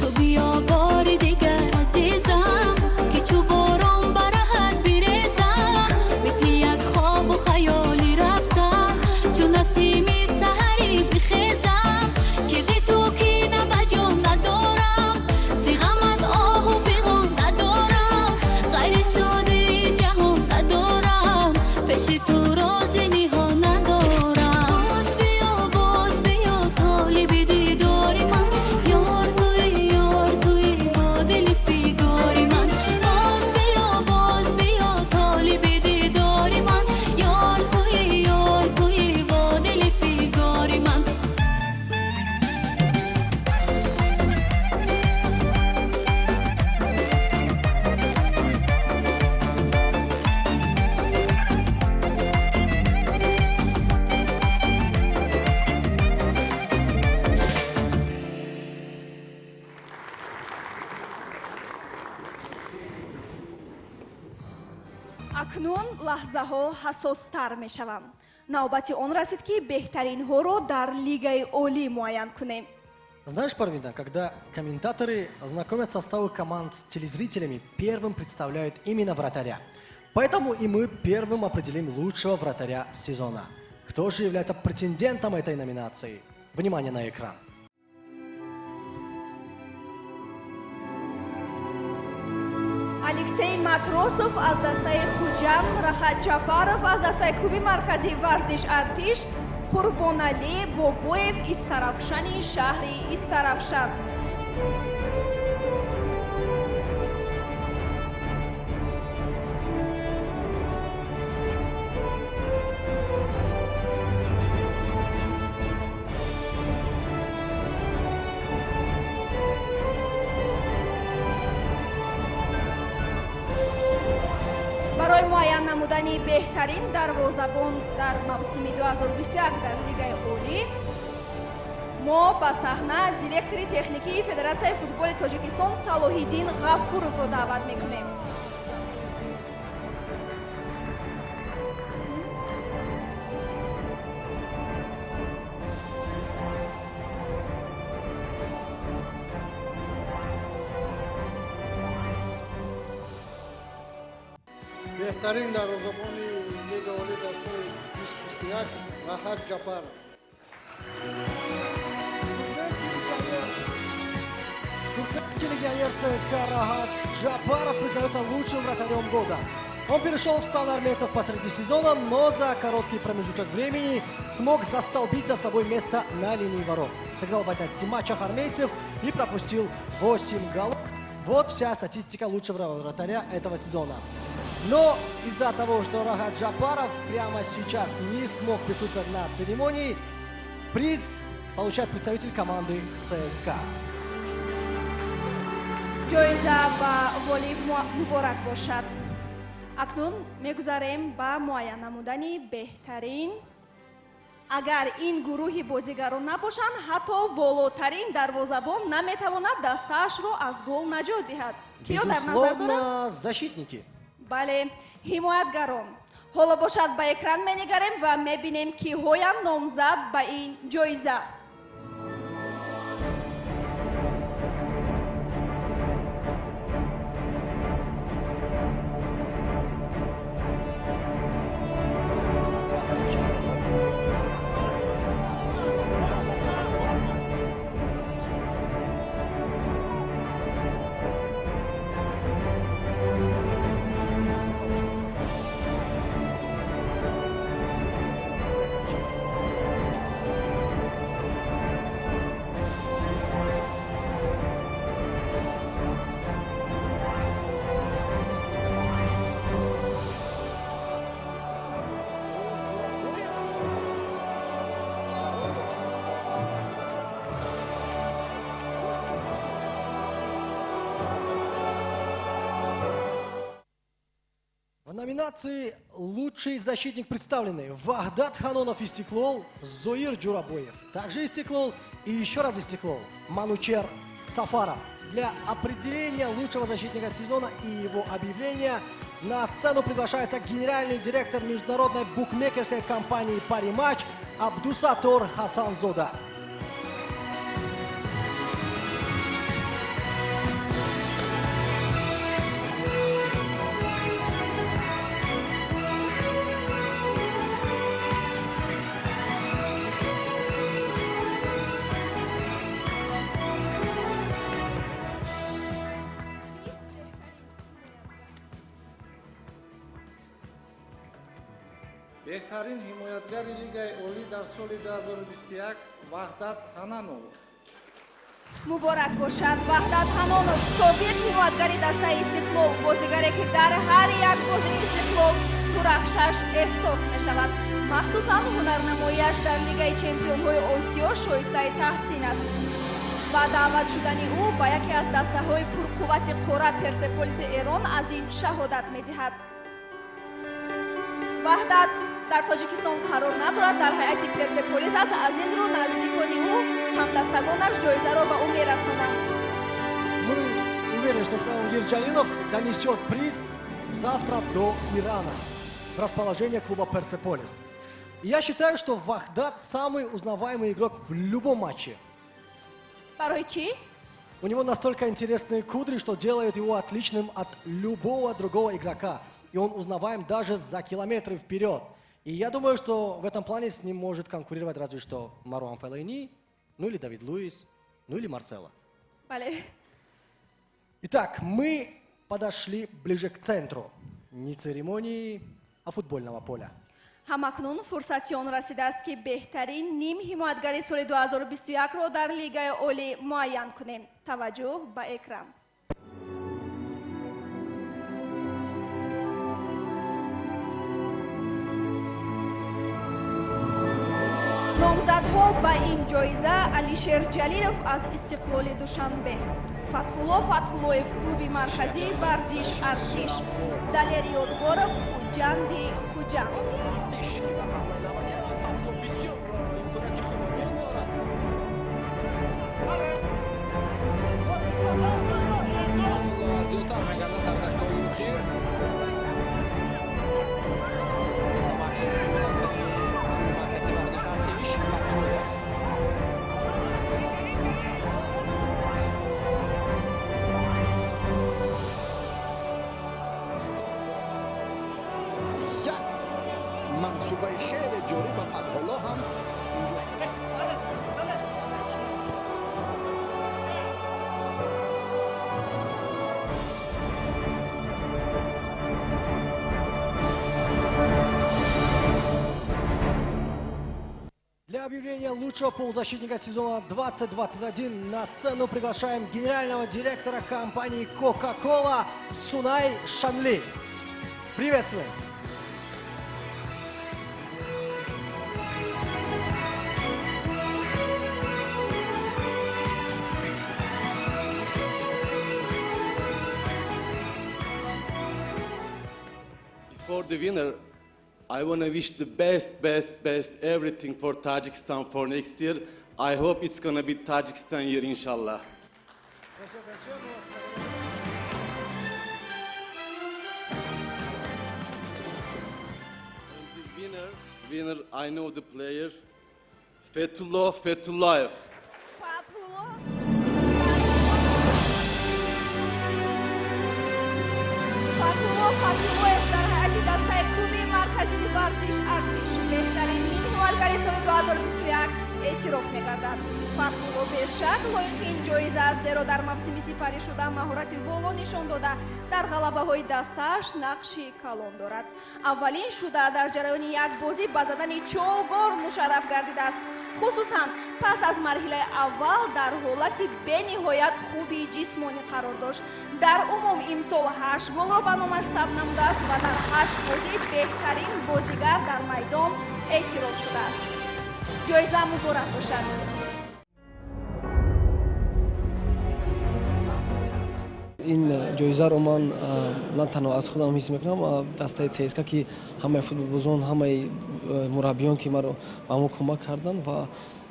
Ту биё бори дигар, азизам, ки чӯ борон бараҳат бирезам, мисли як хобу хаёлӣ рафтам, чу насими саҳарӣ бихезам, ки зи ту кина ба ҷон надорам, зи ғамат оҳу фиғон надорам, ғайри шодии ҷаҳон надорам, пеши ту рози ниҳон надорам. Боз биё, боз биё, толиби дидори ман, ёр туӣ, ёр туӣ, бо дили фигори ман. Боз биё, боз биё, толиби дидори ман, ёр туӣ, ёр туӣ, бо дили фигори ман. Акнун лаҳзаҳо ҳассостар мешаванд. Навбати он расид, ки беҳтаринҳоро дар Лигаи Олӣ муайян кунем. Знаешь, Парвина, когда комментаторы знакомят составы команд с телезрителями, первым представляют именно вратаря. Поэтому и мы первым определим лучшего вратаря сезона. Кто же является претендентом этой номинации? Внимание на экран. Алексей Матросов аз дастаи Хуҷанд, Рахат Ҷапаров аз дастаи клуби марказии варзиш Артиш, Қурбоналӣ Бобоев, Истарафшани шаҳри Истарафшан. Барои муайян намудани Намудани беҳтарин дарвозабон дар мавсими 2021 дар Лигаи Олӣ мо ба саҳна директори техникии Федератсияи футболи Тоҷикистон Салоҳиддин Ғафуровро даъват мекунем. Беҳтарин дарвозабони Лига Олӣ дар соли 2021 Раҳат Ҷапаров. Туркменский легионер ЦСКА Рахат Джапаров признается лучшим вратарем года. Он перешел в стан армейцев посреди сезона, но за короткий промежуток времени смог застолбить за собой место на линии ворот. Сыграл в 11 матчах армейцев и пропустил 8 голов. Вот вся статистика лучшего вратаря этого сезона. Но из-за того, что Рахат Джапаров прямо сейчас не смог присутствовать на церемонии, приз получает представитель команды ЦСКА. Ҷоиза ба Ғолиб муборак бошад. Акнун мегузарем ба муайян намудани беҳтарин. Агар ин гурӯҳи бозигарон набошанд, ҳатто волотарин дарвозабон наметавонад дастаашро аз гол наҷот диҳад. Киро дар назар дорад? Безусловно, защитники. Бале, ҳимоятгарон. Ҳоло бошад, ба экран менигарем ва мебинем, киҳоям номзад ба ин ҷоиза. В номинации «Лучший защитник» представлены Вахдат Ханонов, Истиклол, Зоир Джурабоев, также Истиклол, и еще раз Истиклол, Манучер Сафаров. Для определения лучшего защитника сезона и его объявления на сцену приглашается генеральный директор международной букмекерской компании «Париматч» Абдусатор Хасанзода. Беҳтарин ҳимоятгари Лигаи Олӣ дар соли 2021 Ваҳдат Ҳананов. Муборак бошад, Ваҳдат Ҳанонов, собиқ ҳимоятгари дастаи Истиқлол, бозигаре, ки дар ҳар як бозии Истиқлол дурахшаш эҳсос мешавад. Махсусан ҳунарнамоияш дар Лигаи чемпионҳои Осиё шоистаи таҳсин аст ва даъват шудани ӯ ба яке аз дастаҳои пурқуввати қора, Персеполиси Эрон, аз ин шаҳодат медиҳад. Ваҳдат дар Тоҷикистон қарор надорад, дар ҳайати Персеполис аст. Аз ин рӯ наздикони ӯ, ҳамдастагонаш ҷоизаро ба ӯ мерасонанд. Мы уверены, что Джахангир Джалилов донесет приз завтра до Ирана в расположение клуба Персеполис. И я считаю, что Вахдат самый узнаваемый игрок в любом матче. Барои чӣ? У него настолько интересные кудри, что делает его отличным от любого другого игрока. И он узнаваем даже за километры вперед. И я думаю, что в этом плане с ним может конкурировать разве что Маруан Феллайни, ну или Давид Луис, ну или Марсело. Бале. Итак, мы подошли ближе к центру. Не церемонии, а футбольного поля. Ҳамакнун фурсати он расидааст, ки беҳтарин ним ҳимоятгари соли 2021-ро дар Лигаи Олӣ муайян кунем. Таваҷҷӯҳ ба экран. Номзадҳо ба Ба ин ҷоиза Алишер Ҷалилов аз Истиқлоли Душанбе, Фатҳулло Фатҳуллоев, клуби марказии варзиш Артиш, Далер Ёдгоров, Хуҷанди Хуҷанд. Зиёдтар мегардад дар дақиқаҳои охир. Маркази варзиш Артиш, Фатҳуллоев. Як мансубаи шеъри ҷорӣ ба Фатҳулло ҳам. Для объявления лучшего полузащитника сезона 2021 на сцену приглашаем генерального директора компании Coca-Cola Сунай Шанли. Приветствуем! Before the winner, I want to wish the best, best, best everything for Tajikistan for next year. I hope it's gonna be Tajikistan year, inshallah. Спасибо большое. Мы вас благодарим. And the winner, I know the player, Fethullah Fethullayev. Фатҳулло Фатҳулло Фатҳуллоев дар ҳайати дастаи клуби марказии варзиш Артиш беҳтарин нимҳимоятгари соли 2021 эътироф мегардад. Фатҳулло бешак лоиқи ин ҷоиза аст, зеро дар мавсими сипаришуда маҳорати воло нишон дода, дар ғалабаҳои дастааш нақши калон дорад. Аввалин шуда дар ҷараёни як бозӣ ба задани чор гол мушарраф гардидааст. Хусусан пас аз марҳилаи аввал дар ҳолати бениҳоят хуби ҷисмонӣ қарор дошт. Дар умум имсол ҳашт голро ба номаш сабт намудааст ва дар ҳашт бозӣ беҳтарин бозигар дар майдон эътироф шудааст. Ҷоиза муборак бошад! Ин ҷоизаро ман на танҳо аз худам ҳис мекунам, дастаи ЦСКА, ки ҳамаи футболбозон, ҳамаи мураббиён, ки маро ба мо кӯмак карданд, ва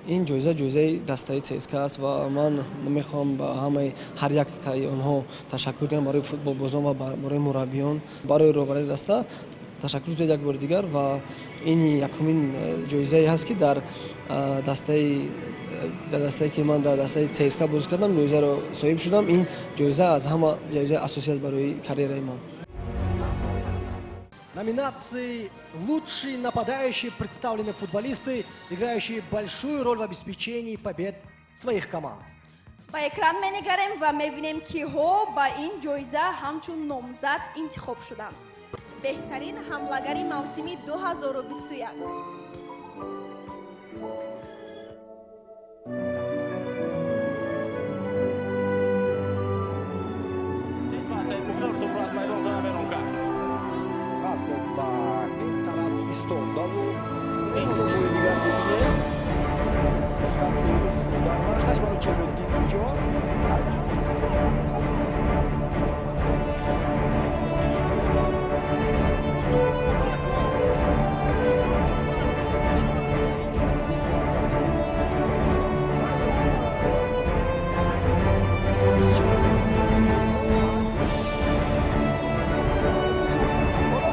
ин ҷоиза ҷоизаи дастаи ЦСКА аст. Ва ман мехоҳам ба ҳамаи ҳар яктаи онҳо ташаккур кунам, барои футболбозон ва барои мураббиён, барои роҳбарии даста ташаккур зиёд як бори дигар. Ва ин якумин ҷоизае ҳаст, ки дар дастае ки ман дар дастаи ЦСКА бозӣ кардам, ҷоизаро соҳиб шудам. Ин ҷоиза аз ҳама ҷоизаи асосӣ аст барои карьераи ман. Номинации «Лучший нападающий» представлены футболисты, играющие большую роль в обеспечении побед своих команд. Ба экран менигарем ва мебинем, киҳо ба ин ҷоиза ҳамчун номзад интихоб шуданд. Беҳтарин ҳамлагари мавсими 2021. Саидмухтор тӯбро аз майдон зада берун кард. Пас дод ба ин тараф истодаву ин бори дигар бибинем. Рустам Соҳибов дар вақташ барои чиро дид инҷо.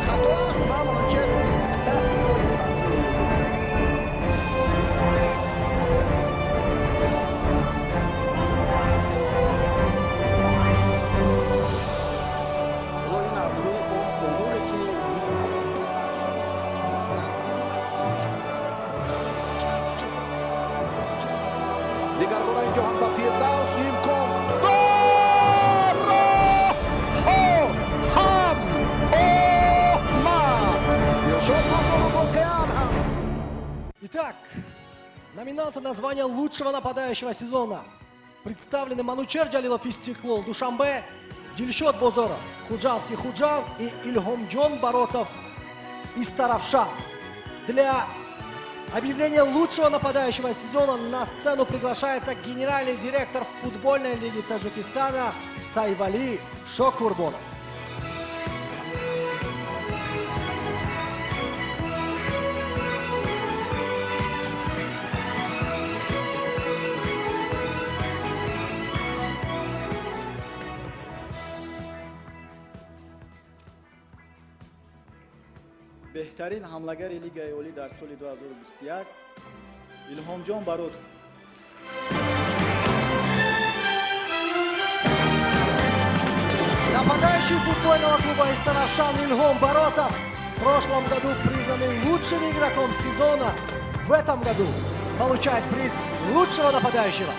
Хато аст ва Манучер. Ҳоло ин аз рӯи он оморе ки Дигар бора инҷо ҳам ба Фирдавс имкон ҳам омад. Дилшод Бозоров воқеан ҳам Итак, номинанты на звание лучшего нападающего сезона. Представлены Манучер Джалилов, Истиклол Душанбе, Дильшод Бозоров, Худжанский Худжанд, и Ильхомджон Баротов, Истаравшан. Для Объявление лучшего нападающего сезона. На сцену приглашается генеральный директор футбольной лиги Таджикистана Сайвали Шокурбонов. Беҳтарин ҳамлагари Лигаи Олӣ дар соли 2021 Илҳомҷон Баротов. Нападающий футбольного клуба «Истаравшан» Ильхом Баротов, в прошлом году признанный лучшим игроком сезона, в этом году получает приз лучшего нападающего.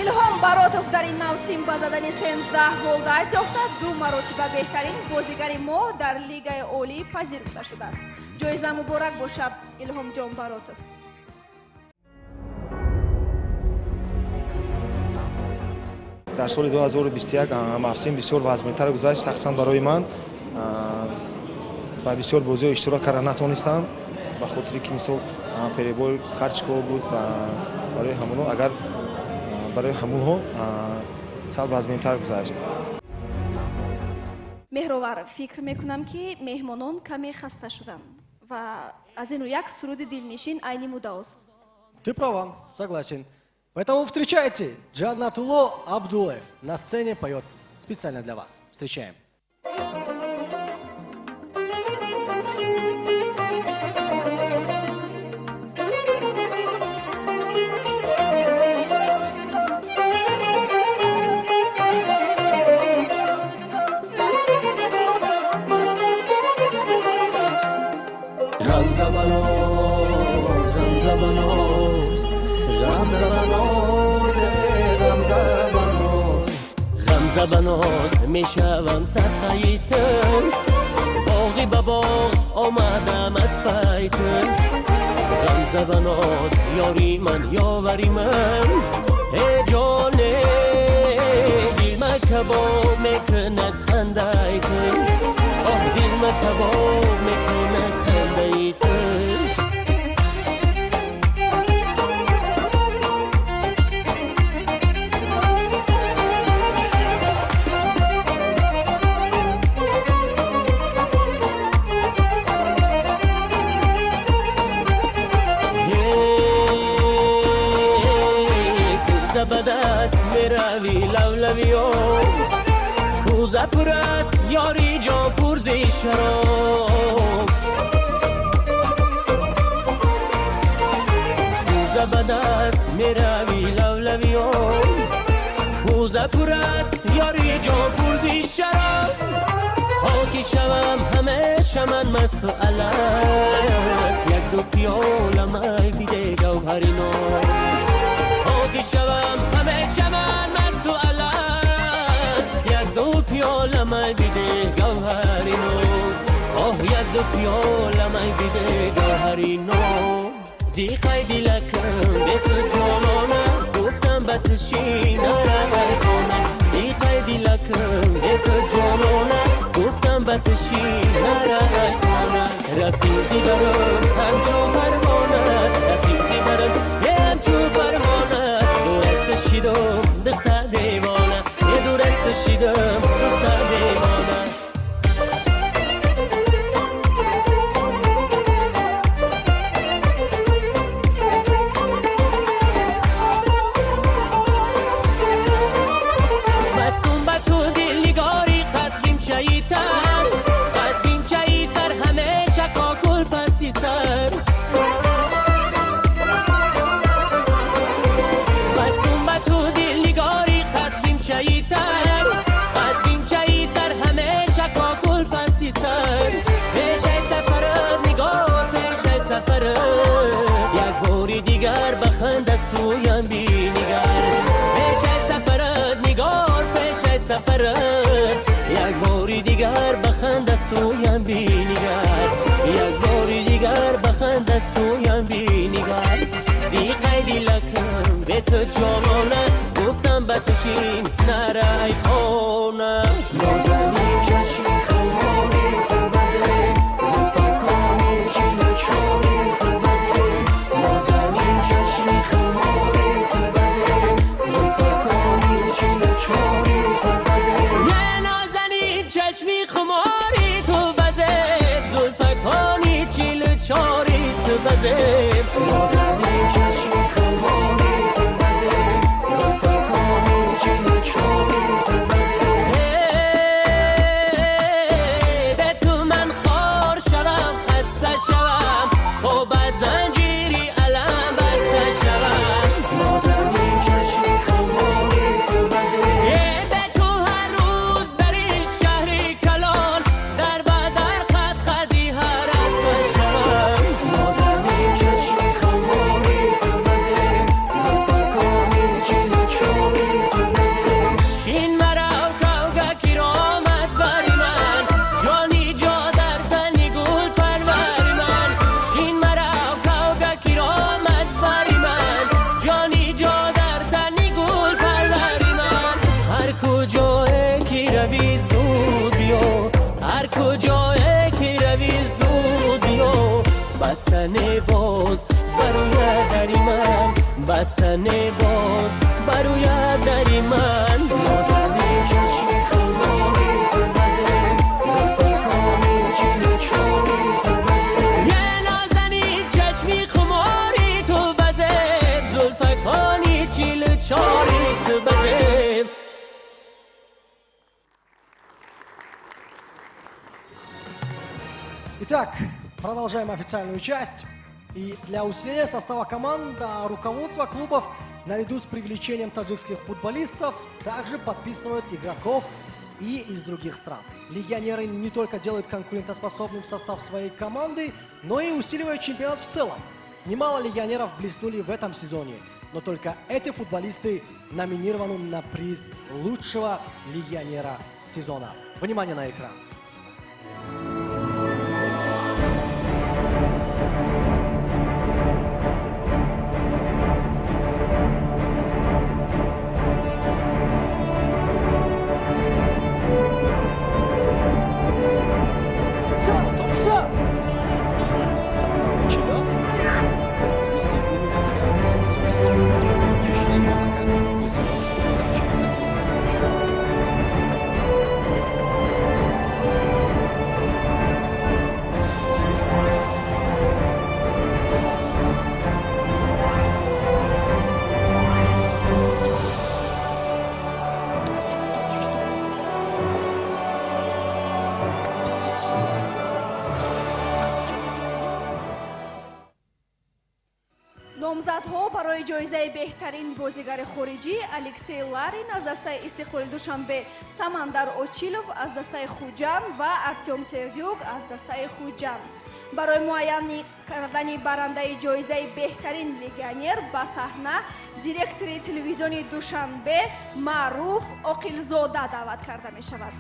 Илҳом Баротов дар ин мавсим ба задани 13 гол даст ёфта, ду маротиба беҳтарин бозигари мо дар Лигаи Олӣ пазируфта шудааст. Ҷоиза муборак бошад, Илҳомҷон Баротов. Дар соли 2021 мавсим бисёр вазминтар гузашт, шахсан барои ман. Ба бисёр бозиҳо иштирок карда натонистам, ба хотире ки мисол перебой карточкаҳо буд. Барои ҳамонҳо, агар барои ҳамонҳо сал вазминтар гузашт. Меҳровар, фикр мекунам, ки меҳмонон каме хаста шуданд ва аз ин рӯ як суруди дилнишин айни муддаост. Ты права, согласен. Поэтому встречайте, Джаннатулло Абдулаев на сцене поет специально для вас. Встречаем. Ғамза баноз, ғамза баноз, ғамза баноз, ғамза баноз, ғамза баноз, мешавам садқаи ту, боғи ба боғ омадам аз пай ту. Ғамза баноз, ёри ман, ёвари ман, э ҷоне, дилма кабоб мекунад хандаи ту, оҳ, дилма кабоб мекунад хандаи ту. Кӯза ба даст меравӣ, лавлавиё, кӯза пур аст, ёри ҷон, пурзи шароб. Кӯза ба даст меравӣ, лавлавиё, кӯза пур аст, ёри ҷон, пурзи шароб. Хоки шавам ҳамеша ман масту алас, як ду пиёла май биде, гавҳарино. Хоки шавам ҳамеша ман масту алас, як ду пиёла май биде, гавҳарино, оҳ, як ду пиёла май биде, гавҳарино. Зиқай дилакам бе ту ҷонона, гуфтам ба тиши нарай хона. Зиқай дилакам бе ту ҷонона, гуфтам ба тиши нарай хона. Рафтӣ зи барам ҳамчу парвона, рафтӣ зи барам ҳамчу парвона, дур аз ту шидам, духтар девона, дур аз ту шидам, духтар девона. Мастум ба ту дилнигори, қад химчаи тар, қад химчаи тар, ҳамеша кокул паси сар. Мастум ба ту дилнигори, қад химчаи тар, қад химчаи тар, ҳамеша кокул паси сар. Пешаи сафарат, нигор, пешаи сафарат, як бори дигар ба ханда сӯям бинигар. Пешаи сафарат, нигор, пешаи сафарат, як бори дигар ба ханда сӯям бинигар, як бори дигар ба ханда сӯям бинигар. Зиқай дилакам бе ту ҷонона, гуфтам ба тушин нарай хона. Нозанин чашми хумори хурбазе, зулфакони чиначори хурбазе, Чашми хумори ту базеб, зулфакони чилу чори ту базеб. Нозанин чашми хумори ту базеб, зулфакони чилу чори ту базеб. Бе ту ман хор шавам, хаста шавам, по ба занҷири алам баста шавам. Нозанин чашми хумори ту базеб. Бе ту ҳар рӯз дар ин шаҳри калон, дар ба дар қад қади ҳар аста шавам. Нозанин чашми хумори ту базеб, зулфакони чилу чори ту базеб. Шин марав кавга киром аз бари ман, ҷони ҷо дар тани гул парвари ман. Шин марав кавга киром аз бари ман, ҷони ҷо дар тани гул парвари ман. Ҳар куҷое ки равӣ зуд биё, ҳар куҷое ки равӣ зуд биё. Бастане боз бароя дари ман, бастане боз бароя дари ман. Нозанин чашми хумори ту базеб, зулфакони чилу чори ту базеб. Е нозанин чашми хумори ту базеб, зулфакони чилу чори ту базеб. Итак, продолжаем официальную часть. И для усиления состава команд руководство клубов наряду с привлечением таджикских футболистов также подписывают игроков и из других стран. Легионеры не только делают конкурентоспособным состав своей команды, но и усиливают чемпионат в целом. Немало легионеров блеснули в этом сезоне, но только эти футболисты номинированы на приз лучшего легионера сезона. Внимание на экран. Самандар Очилов мисли ӯ ва дигар форзони кишвари мамлакат бозиҳои хубро дар чемпионати кишвар. Номзадҳо барои ҷоизаи беҳтарин бозигари хориҷӣ: Алексей Ларин аз дастаи Истиқлоли Душанбе, Самандар Очилов аз дастаи Хуҷанд ва Артём Сердюк аз дастаи Хуҷанд. Барои муайян кардани барандаи ҷоизаи беҳтарин легионер ба саҳна директори телевизиони Душанбе Маъруф Оқилзода даъват карда мешавад.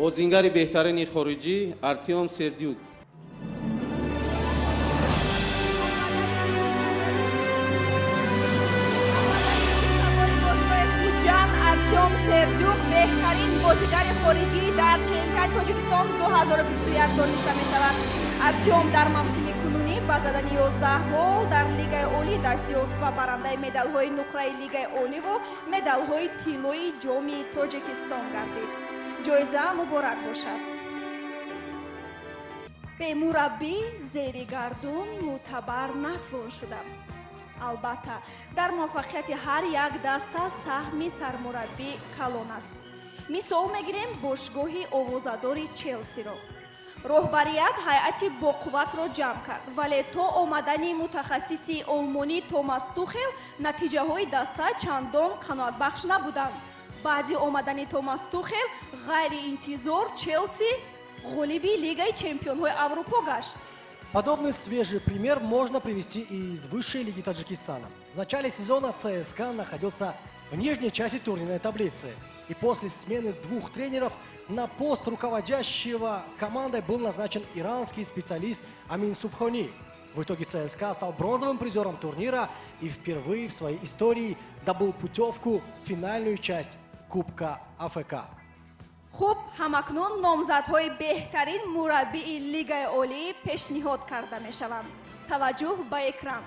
Бозингари беҳтарини хориҷӣ Артём Сердюк. Бошгоҳи Хуҷанд Артём Сердюк беҳтарин бозигари хориҷӣ дар чемпионати Тоҷикистон 2021 дониста мешавад. Артём дар мавсими кунунӣ ба задани 11 гол дар Лигаи Олӣ даст ёфт ва барандаи медалҳои нуқраи Лигаи Оливу медалҳои тиллои Ҷоми Тоҷикистон гардид. Ҷоиза муборак бошад. Бемураббӣ зери гардун мӯътабар натвон шудам. Албатта, дар муваффақияти ҳар як даста саҳми сармураббӣ калон аст. Мисол мегирем бошгоҳи овозадори Челсиро. Роҳбарият ҳайати боқувватро ҷамъ кард, вале то омадани мутахассиси олмонӣ Томас Тухел натиҷаҳои даста чандон қаноатбахш набуданд. Баъди омадани Томас Тухел ғайриинтизор Челси ғолиби Лигаи чемпионҳои Аврупо гашт. Подобный свежий пример можно привести и из высшей лиги Таджикистана. В начале сезона ЦСКА находился в нижней части турнирной таблицы. И после смены двух тренеров на пост руководящего командой был назначен иранский специалист Амин Субхони. В итоге ЦСКА стал бронзовым призером турнира и впервые в своей истории добыл путевку в финальную часть Кубка АФК. Хуб, ҳамакнун номзадҳои беҳтарин мураббии Лигаи Олӣ пешниҳод карда мешаванд. Таваҷҷӯҳ ба экран.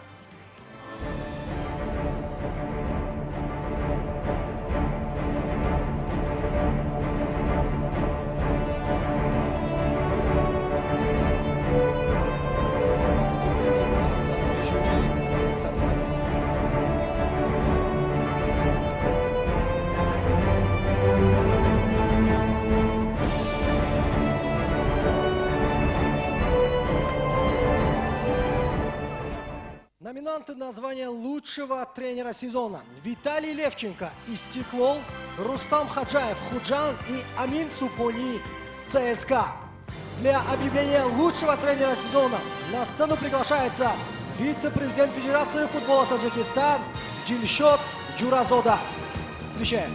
Номинанты на звание лучшего тренера сезона: Виталий Левченко, Истиклол, Рустам Хаджаев, Худжанд, и Амин Супони, ЦСКА. Для объявления лучшего тренера сезона на сцену приглашается вице-президент Федерации футбола Таджикистан Дилшод Джуразода. Встречаем.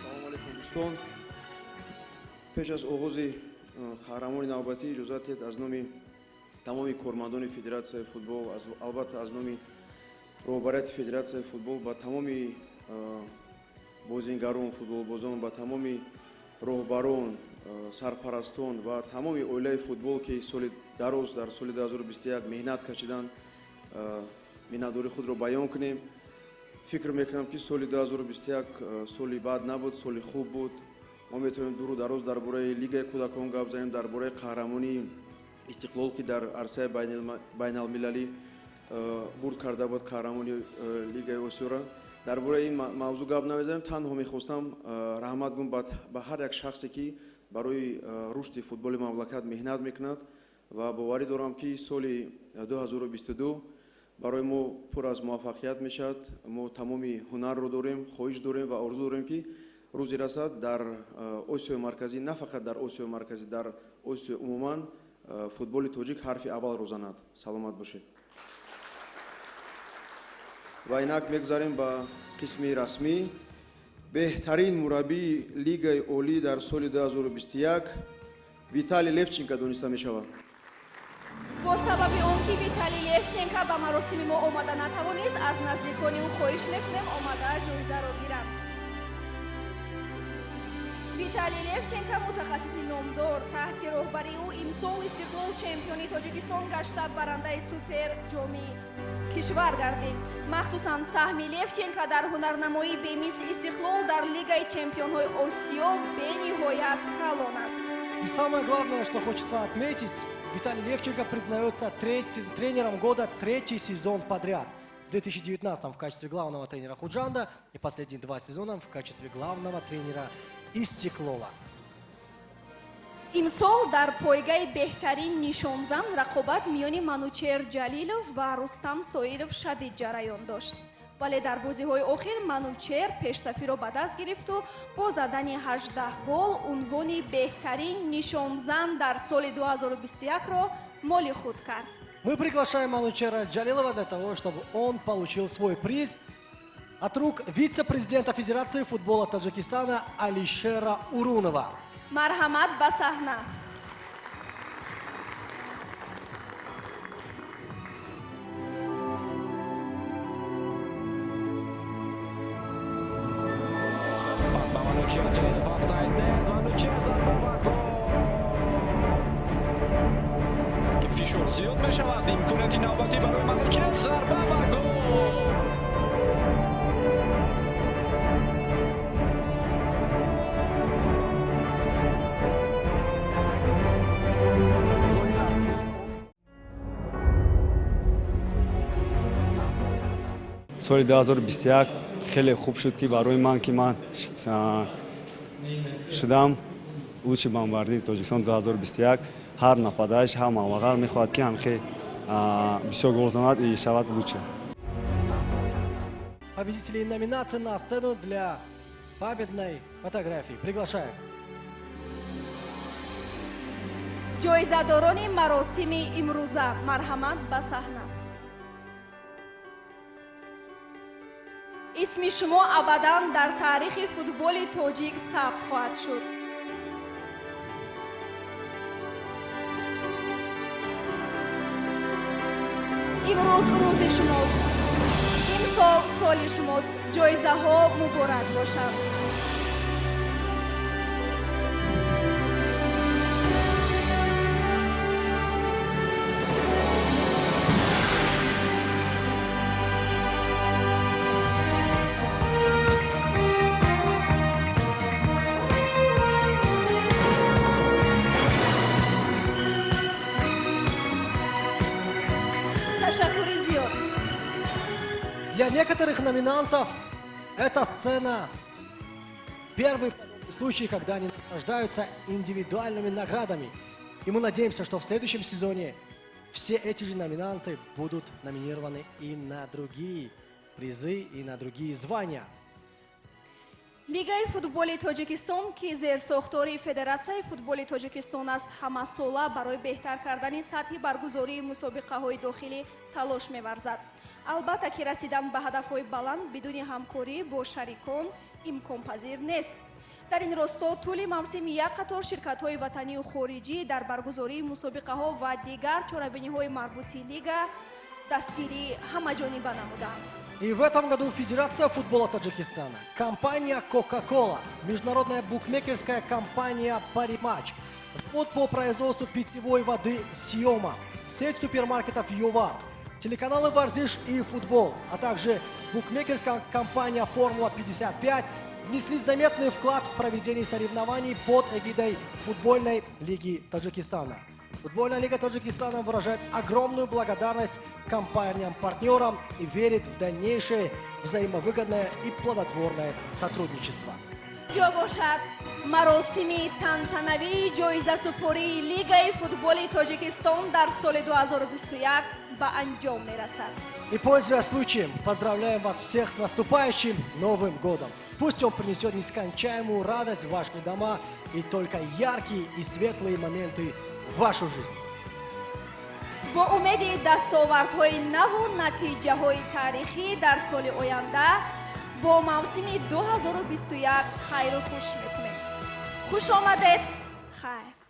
Салому алейкум, дӯстон. Пеш аз оғози қаҳрамони навбатӣ иҷозат диҳед, аз номи тамоми кормандони Федератсияи футбол, албатта, аз номи роҳбарияти Федератсияи футбол ба тамоми бозингарон, футболбозон, ба тамоми роҳбарон, сарпарастон ва тамоми оилаи футбол, ки соли дароз, дар соли 2021 меҳнат кашиданд, миннатдории худро баён кунем. Фикр мекунам, ки соли 2021 соли бад набуд, соли хуб буд. Мо метавонем дуру дароз дар бораи Лигаи кӯдакон гап занем, дар бораи қаҳрамонии Истиқлол, ки дар арсаи байналмилалӣ бурд карда буд қаҳрамони Лигаи Осиёра. Дар бораи ин мавзӯъ гап намезанем. Танҳо мехостам раҳмат гӯм ба ҳар як шахсе, ки барои рушди футболи мамлакат меҳнат мекунад, ва боварӣ дорам, ки соли 2022 барои мо пур аз муваффақият мешавад. Мо тамоми ҳунарро дорем, хоҳиш дорем ва орзу дорем, ки рӯзе расад, дар Осиёи Марказӣ, на фақат дар Осиёи Марказӣ, дар Осиё умуман футболи тоҷик ҳарфи аввалро занад. Саломат бошед. Ва инак мегузарем ба қисми расмӣ. Беҳтарин мураббии Лигаи Олӣ дар соли 2021 Виталий Левченко дониста мешавад. Бо сабаби он ки Виталий Левченко ба маросими мо омада натавонист, аз наздикони ӯ хоҳиш мекунем, омада ҷоизаро гиранд. Виталий Левченко мутахассиси номдор. Таҳти роҳбарии ӯ имсол Истиқлол чемпиони Тоҷикистон гашта, барандаи супер ҷоми кишвар гардид. Махсусан саҳми Левченко дар ҳунарнамоии бемисли Истиқлол дар Лигаи чемпионҳои Осиё бениҳоят калон аст. И самое главное, что хочется отметить, Виталий Левченко признается тренером года третий сезон подряд. В 2019 в качестве главного тренера Худжанда и последние два сезона в качестве главного тренера Истиклола. Имсол дар пойгаи беҳтарин нишонзан рақобат миёни Манучер Ҷалилов ва Рустам Соиров шадид ҷараён дошт, вале дар бозиҳои охир Манучер пештафиро ба даст гирифту бо задани 18 гол унвони беҳтарин нишонзан дар соли 2021-ро моли худ кард. Мы приглашаем Манучера Джалилова для того, чтобы он получил свой приз от рук вице-президента Федерации футбола Таджикистана Алишера Урунова. Марҳамат ба саҳна. Пас ба Манучер Ҷалилов, офсайд нест, Манучер, зарба ва гол! Ки фишор зиёд мешавад, имконияти навбатӣ барои Манучер, зарба ва гол! Соли 2021 хеле хуб шуд, ки барои ман, ки ман шудам лучший бомбардир Тоҷикистон 2021. Ҳар нападающий, ҳар мавағар мехоҳад, ки ҳамхе бисёр гол занад и шавад лучше. Победителей номинации на сцену для памятной фотографии. Приглашаем. Ҷоизадорони маросими имрӯза, марҳамат ба саҳна. Исми шумо абадан дар таърихи футболи тоҷик сабт хоҳад шуд. Имрӯз рӯзи шумост, имсол соли шумост. Ҷоизаҳо муборак бошанд. Ташаккури зиёд. Для некоторых номинантов эта сцена — первый подобный случай, когда они награждаются индивидуальными наградами. И мы надеемся, что в следующем сезоне все эти же номинанты будут номинированы и на другие призы, и на другие звания. Лигаи футболи Тоҷикистон, ки зерсохтори Федератсияи футболи Тоҷикистон аст, ҳамасола барои беҳтар кардани сатҳи баргузории мусобиқаҳои дохилӣ талош меварзад. Албатта, ки расидан ба ҳадафҳои баланд бидуни ҳамкорӣ бо шарикон имконпазир нест. Дар ин росто тӯли мавсим як қатор ширкатҳои ватанию хориҷӣ дар баргузории мусобиқаҳо ва дигар чорабиниҳои марбути лига дастгирии ҳамаҷониба намуданд. И в этом году Федерация футбола Таджикистана, компания Coca-Cola, международная букмекерская компания Париматч, завод по производству питьевой воды Сиома, сеть супермаркетов Ювар, телеканалы Варзиш и Футбол, а также букмекерская компания Формула-55 внесли заметный вклад в проведение соревнований под эгидой Футбольной лиги Таджикистана. Футбольная лига Таджикистана выражает огромную благодарность компаниям-партнерам и верит в дальнейшее взаимовыгодное и плодотворное сотрудничество. Ҷо бошад, маросими тантанавии ҷоизасупории Лигаи футболи Тоҷикистон дар соли 2021 ба анҷом мерасад. И, пользуясь случаем, поздравляем вас всех с наступающим Новым годом. Пусть он принесет нескончаемую радость в ваши дома и только яркие и светлые моменты в вашу жизнь. Бо умеди дастовардҳои наву натиҷаҳои таърихӣ дар соли оянда бо мавсими 2021 хайру хуш мекунем. Хуш омадед, хайр.